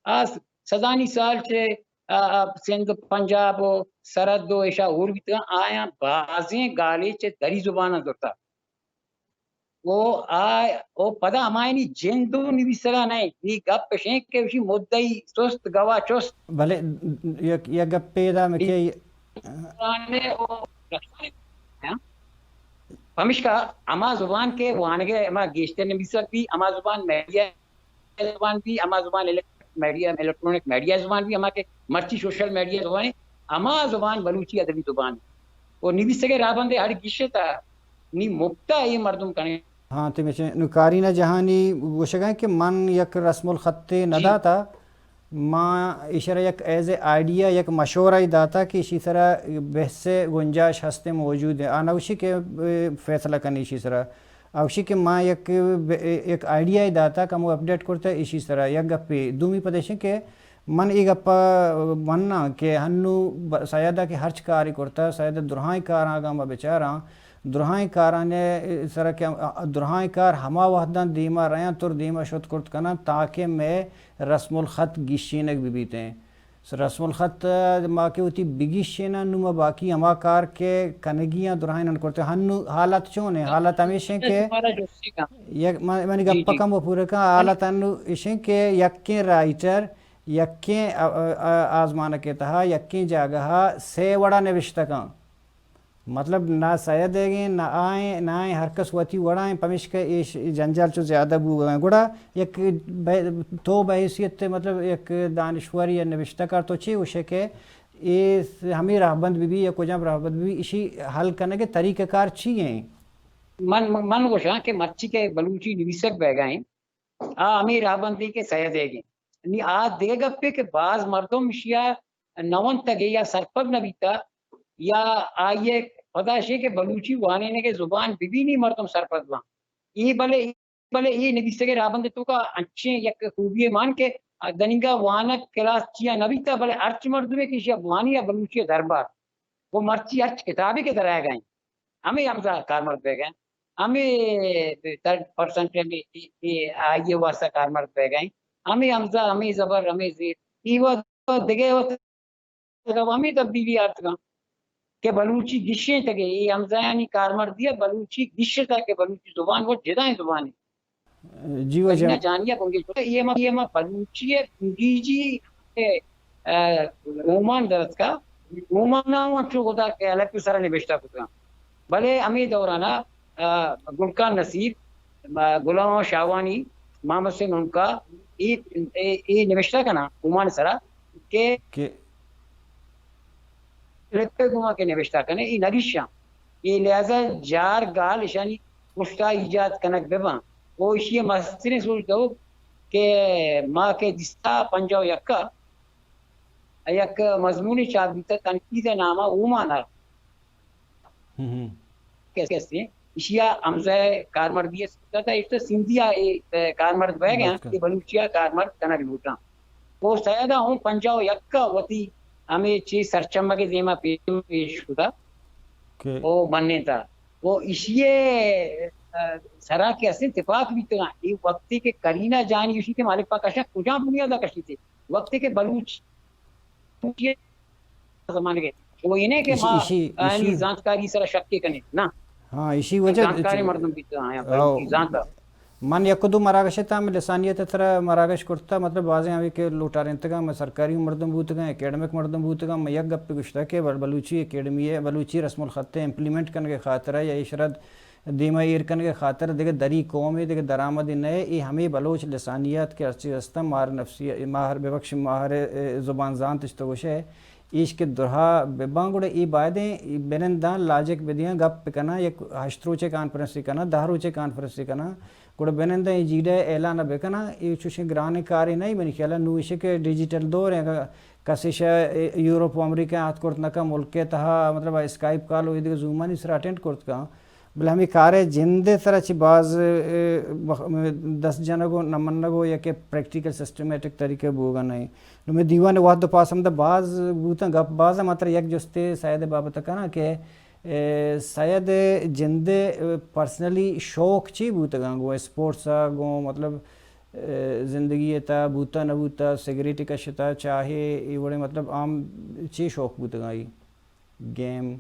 آ سدانی سال چہ، آ، آ، سندھ، پنجاب و سرحد و ایشا ہور بیتگاں، آیاں بازیں گالے چہ دری زباناں زرتا۔ او آ، او پدا ہمایانی جند و نویسگا نہ انت۔ نی گپ اش انت کہ اشی مدعی سست، گواہ چست۔ بلے یک، یک گپے ادا مکے۔ پمیشکا ہما زبان کہ وانگ ءَ ہما گیشتر نبیسگ بی، ہما زبان میڈیا زبان بی، ہما زبان الیکٹرانک میڈیا، الیکٹرانک میڈیا زبان بی، ہما کہ مرچی سوشل میڈیا زبان، ہما زبان بلوچی ادبی زبان۔ و نویسگ ءِ راہبند ءِ ہڑ گیشتا نی مپتا اے مردم کنے۔ ہاں، تئی مچیں نوں کارینہ جہانی گوشگ ءَ کہ من یک رسم الخطے نہ جی۔ داتا، ما ایشرا یک ایز اے آئیڈیا، یک مشورہ ای داتا کہ ایشی سرا بحث ءِ گنجائش ہستیں، موجود ہے۔ آ نہ گوشی کہ، اے، فیصلہ کنی ایشی سرا۔ آ گوشی کہ ما یک، یک آئیڈیا ای داتا کہ ہمو اپڈیٹ کرتا ایشی سرا۔ یک گپے۔ دومی پد ایشیں کہ من اے گپا مناں کہ ہنو ب-، سید ءَ کہ ہرچ کارے کرتا، سید ءِ درہائیں کاراں اگاں ما بچاراں، درہائیں کارانی سرا کہ، درہائیں کار ہما وہداں دیما رہاں، تر دیما شت کرت کناں، تاکہ مئے رسم الخط گیشینگ بہ بیتیں۔ رسم الخط ما کہ وتی بگیشیناں، نوں ما باقی ہما کار کہ کنگی آں، درہائیں نن کرتے۔ ہنو حالت چون ہیں؟ حالت ہمیش ہیں کہ یک، من-، منی گپ کم و پورا کن، حالت ہنو ایش ہیں کہ یکیں رائٹر، یکیں، آ-، آ-، آ-، آزمانک ءِ تہا، یکیں جاگہ ءَ سے وڑا نبشتہ کن۔ مطلب، نہ سید ایگیں، نہ آئیں، نہ آئیں، ہر کس وتی وڑائیں، پمیشکا ایش جنجال چو زیادہ بوگا۔ گڑا یک بہ-، تو بحیثیت، مطلب، یک دانشور یا نبشتہ کار تو چی گوشے کہ اے ہمیں راہبند بہ بی یا کجام راہبند بہ بی، اشی حل کنگ ءِ طریقہ کار چی ہیں؟ من، من گوشاں کہ مرچی کہ بلوچی نویسگ بیگا ہیں، آ ہمے راہبندے کہ سید ایگیں۔ نی آ دگہ گپے کہ باز مردم اشیا نہ ونتگے یا سرپد نہ بیتا، یا آئی ءِ پدا اشے کہ بلوچی وانینگ ءِ زبان بہ بی نی مردم سرپد باں۔ اے بلے، بلے اے نبیسگ ءِ راہبند ءِ توکا انچیں یک خوبی مان کہ دنیگا وانگ کلاس چیا نہ بیتا، بلے ہرچ مردمے کہ اشیا وانی یا بلوچی ءَ دربار۔ و مرچی ہرچ کتابے کہ درآیگا انت، ہمے ہمزہ کارمرد بیگا انت، ہمے تھرڈ پرسن ٹائم اے، اے، اے، آئی ءِ واسطہ کارمرد بیگا انت، ہمے ہمزہ، ہمے زبر، ہمے زیر، ای وقت دگہ وقت ہمے تبدیلی آرتگاں کہ بلوچی گیشینتگے، اے ہمزہانی کارمردی ءَ بلوچی گیشتا کہ بلوچی زبان و جدائیں زبانے۔ جی واجہ۔ سکینہ جانی ءَ بنگیج کتگ۔ اے ہما، اے ہما بلوچی ءِ بنگیجی، اے، آ، اومان درتکا، اومان ءَ ہم انچو گوتا کہ الف ءِ سرا نبشتہ کتگاں۔ بلے ہمے دوران ءَ، آ، گل خان نصیر، آ، غلام شاہوانی، محمد حسین عنقا، اے، اے، اے نبشتہ کناں اومان ءِ سرا کہ کہ لپے گوما کہ نبشتہ کنے، ای نگیشاں۔ اے لہذا جار گال اشانی پشتا ایجاد کنگ بباں۔ او اشی مستریں سوچ دو کہ ما کہ دیستا پنجاہ و یکا یک مضمون چاپ بیتا تنقید نامہ اومانا۔ ہم ہم۔ کس کس نے اشیا ہمزہ کارمردی است، اشتا سندھیا اے کارمرد بہ گیا، بلکل۔ کہ بلوچیا کارمرد کنگ لوٹاں۔ او سیدا ہوں پنجاہ و یک ءَ وتی ہمے چی سرچمگ ءِ دیما پیش، پیش کتا۔ کہ او منینتا۔ او ایشی ءِ، آ، سرا کہ استیں تپاک بیتگاں۔ اے وقتی کہ کرینہ جانی ایشی کہ مالک پاک اشا کجا بنیادا کشیتے۔ وقتی کہ بلوچ زمانگ ءَ۔ وہ یہ نہیں کہ ایشی، ما ایشی، آیانی ایشی زانتکاری سرا شک کنیں۔ نہ۔ ہاں، ایشی وجہ زانتکاریں مردم بیتگاں، آیاں او۔ بلوچی زانتا۔ من یک دو مراگش ءِ تہا ہمے لسانیت ءِ سرا مراگش کرتا، مطلب بازیں ہمے کہ لوٹارینتگاں، مئے سرکاری مردم بوتگاں، اکیڈمک مردم بوتگاں، من یک گپے گوشتا کہ بل-، بلوچی اکیڈمی ءِ، بلوچی رسم الخط ءِ امپلیمنٹ کنگ ءِ خاطر ءَ یا ایشرا دیما ایر کنگ ءِ خاطر دگہ دری قومے دگہ درآمدے نہ، اے ہمے بلوچ لسانیات کہ ہرچی ہستاں، ماہر نفسی، ماہر ببخش، ماہر، اے، زبان زانت اش تو گوشے، ایش کہ درہا بباں، گڑا اے بایدیں بننداں لاجک بدیاں، گپ بکناں، یک ہشت روچے کانفرنسے کناں، دہ روچے کانفرنسے کناں، گڑا بننداں اے جیڑہ ءِ اعلان ءَ بکناں، اے چوشیں گرانیں کارے نہ، منی خیال ءَ نوں ایش کہ ڈیجیٹل دور ایں، اگاں کسے شہ یورپ و امریکہ آتک کرت نہ کن، ملک ءِ تہا، مطلب، اسکائپ کال و ایدگہ زومانی سرا اٹینڈ کرت کن، بلے ہمے کار ءِ جند ءِ سرا چہ باز، اے، بخ-، دست جنگ و نہ منگ و یکے پریکٹیکل سسٹمیٹک طریقہ بوگا نہ انت۔ نوں مئے دیوان ءِ وہد و پاس ہمدا باز بوتاں، گپ باز ءَ، من ترا یک جستے سید ءِ بابت ءَ کناں کہ، اے، سید ءِ جند ءِ، اے، پرسنلی شوق چی بوتگاں؟ گوں اسپورٹس ءَ، گوں، مطلب، اے، زندگی ءِ تہا بوتہ نہ بوتہ، سگریٹ کشتہ، چاہے اے وڑیں، مطلب، عام چی شوق بوتگاں؟ A game?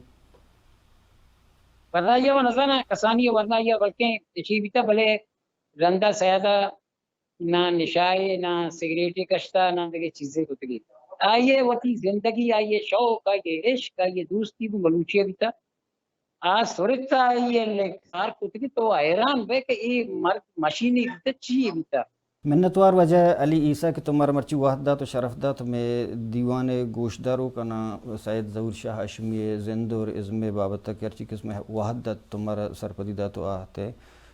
واللہ، یہ وہ نزاناں، کسانی ءَ ورنا یا بلکیں اشی بیتہ، بلے رندا سیدا نہ نشائے، نہ سگریٹے کشتہ، نہ دگہ چیزے کتگی۔ آئی ءِ وتی زندگی، آئی ءِ شوق، آئی ءِ عشق، آئی ءِ دوستی بو ملوچی بیتہ۔ آ سرت ءَ آئی ءَ کار کتگی، تو حیران بئے کہ اے مرد مشینے بیتہ، چی بیتہ۔ منتوار واجہ علی عیسیٰ کہ تو مارا مرچی وہد دات و شرف دات، مئے دیوان ءِ گوشداروکاناں سید ظہور شاہ ہاشمی ءِ زند اور ازم ءِ بابت ءَ کہ ہرچی قسم ءِ وہد دات تو مارا سرپدی دات و آہت ءِ۔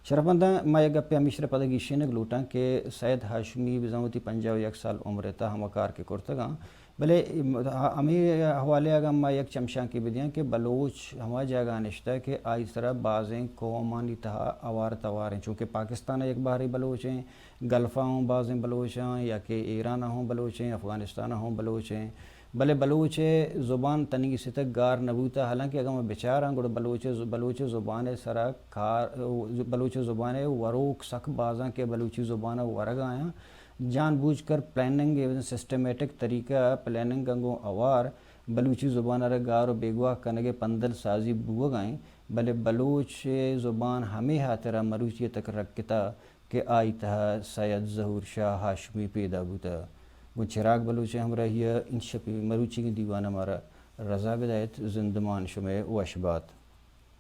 شرفمنداں، ما یک گپے ہمیشرا پدا گیشینگ لوٹاں کہ سید ہاشمی بزاں وتی پنجاہ و یک سال عمر ءِ تہا ہما کار کہ کرتگاں، بلے ہمے حوالے ءَ اگاں ما یک چمشانکے بدیاں کہ بلوچ ہما جاگہ ءَ نشتہ کہ آئی سرا بازیں قومانی تہا اوار توار ایں، چونکہ پاکستان ءَ یک بہرے بلوچ ایں، گلف ءَ ہوں بازیں بلوچ ایں، یا کہ ایران ءَ ہوں بلوچ ایں، افغانستان ءَ ہوں بلوچ ایں، بلے بلوچ ءِ زبان تنیگی ستک گار نہ بوتہ، حالانکہ اگاں ما بچاراں گڑا بلوچ ءِ ز-، بلوچ ءِ زبان ءِ سرا کار، بلوچ ءِ زبان ءِ وروک سک بازاں کہ بلوچی زبان ءَ ورگ ءَ آیاں، جان بوجھ کر پلاننگ ءِ سسٹمیٹک طریقہ ءَ پلاننگ ءَ گوں اوار بلوچی زبان ءَ را گار و بیگواہ کنگ ءِ پندل سازی بوگ ءَ ایں، بلے بلوچ ءِ زبان ہمے ہاترا مروچی ءَ تک رکتہ کہ آئی تہا سید ظہور شاہ ہاشمی پیدا بوتہ۔ گوں چراگ بلوچ ءِ ہمراہی ءَ انشپی مروچیگیں دیوان ءَ مارا رضا بدئیت، زندمان شمئے وش بات۔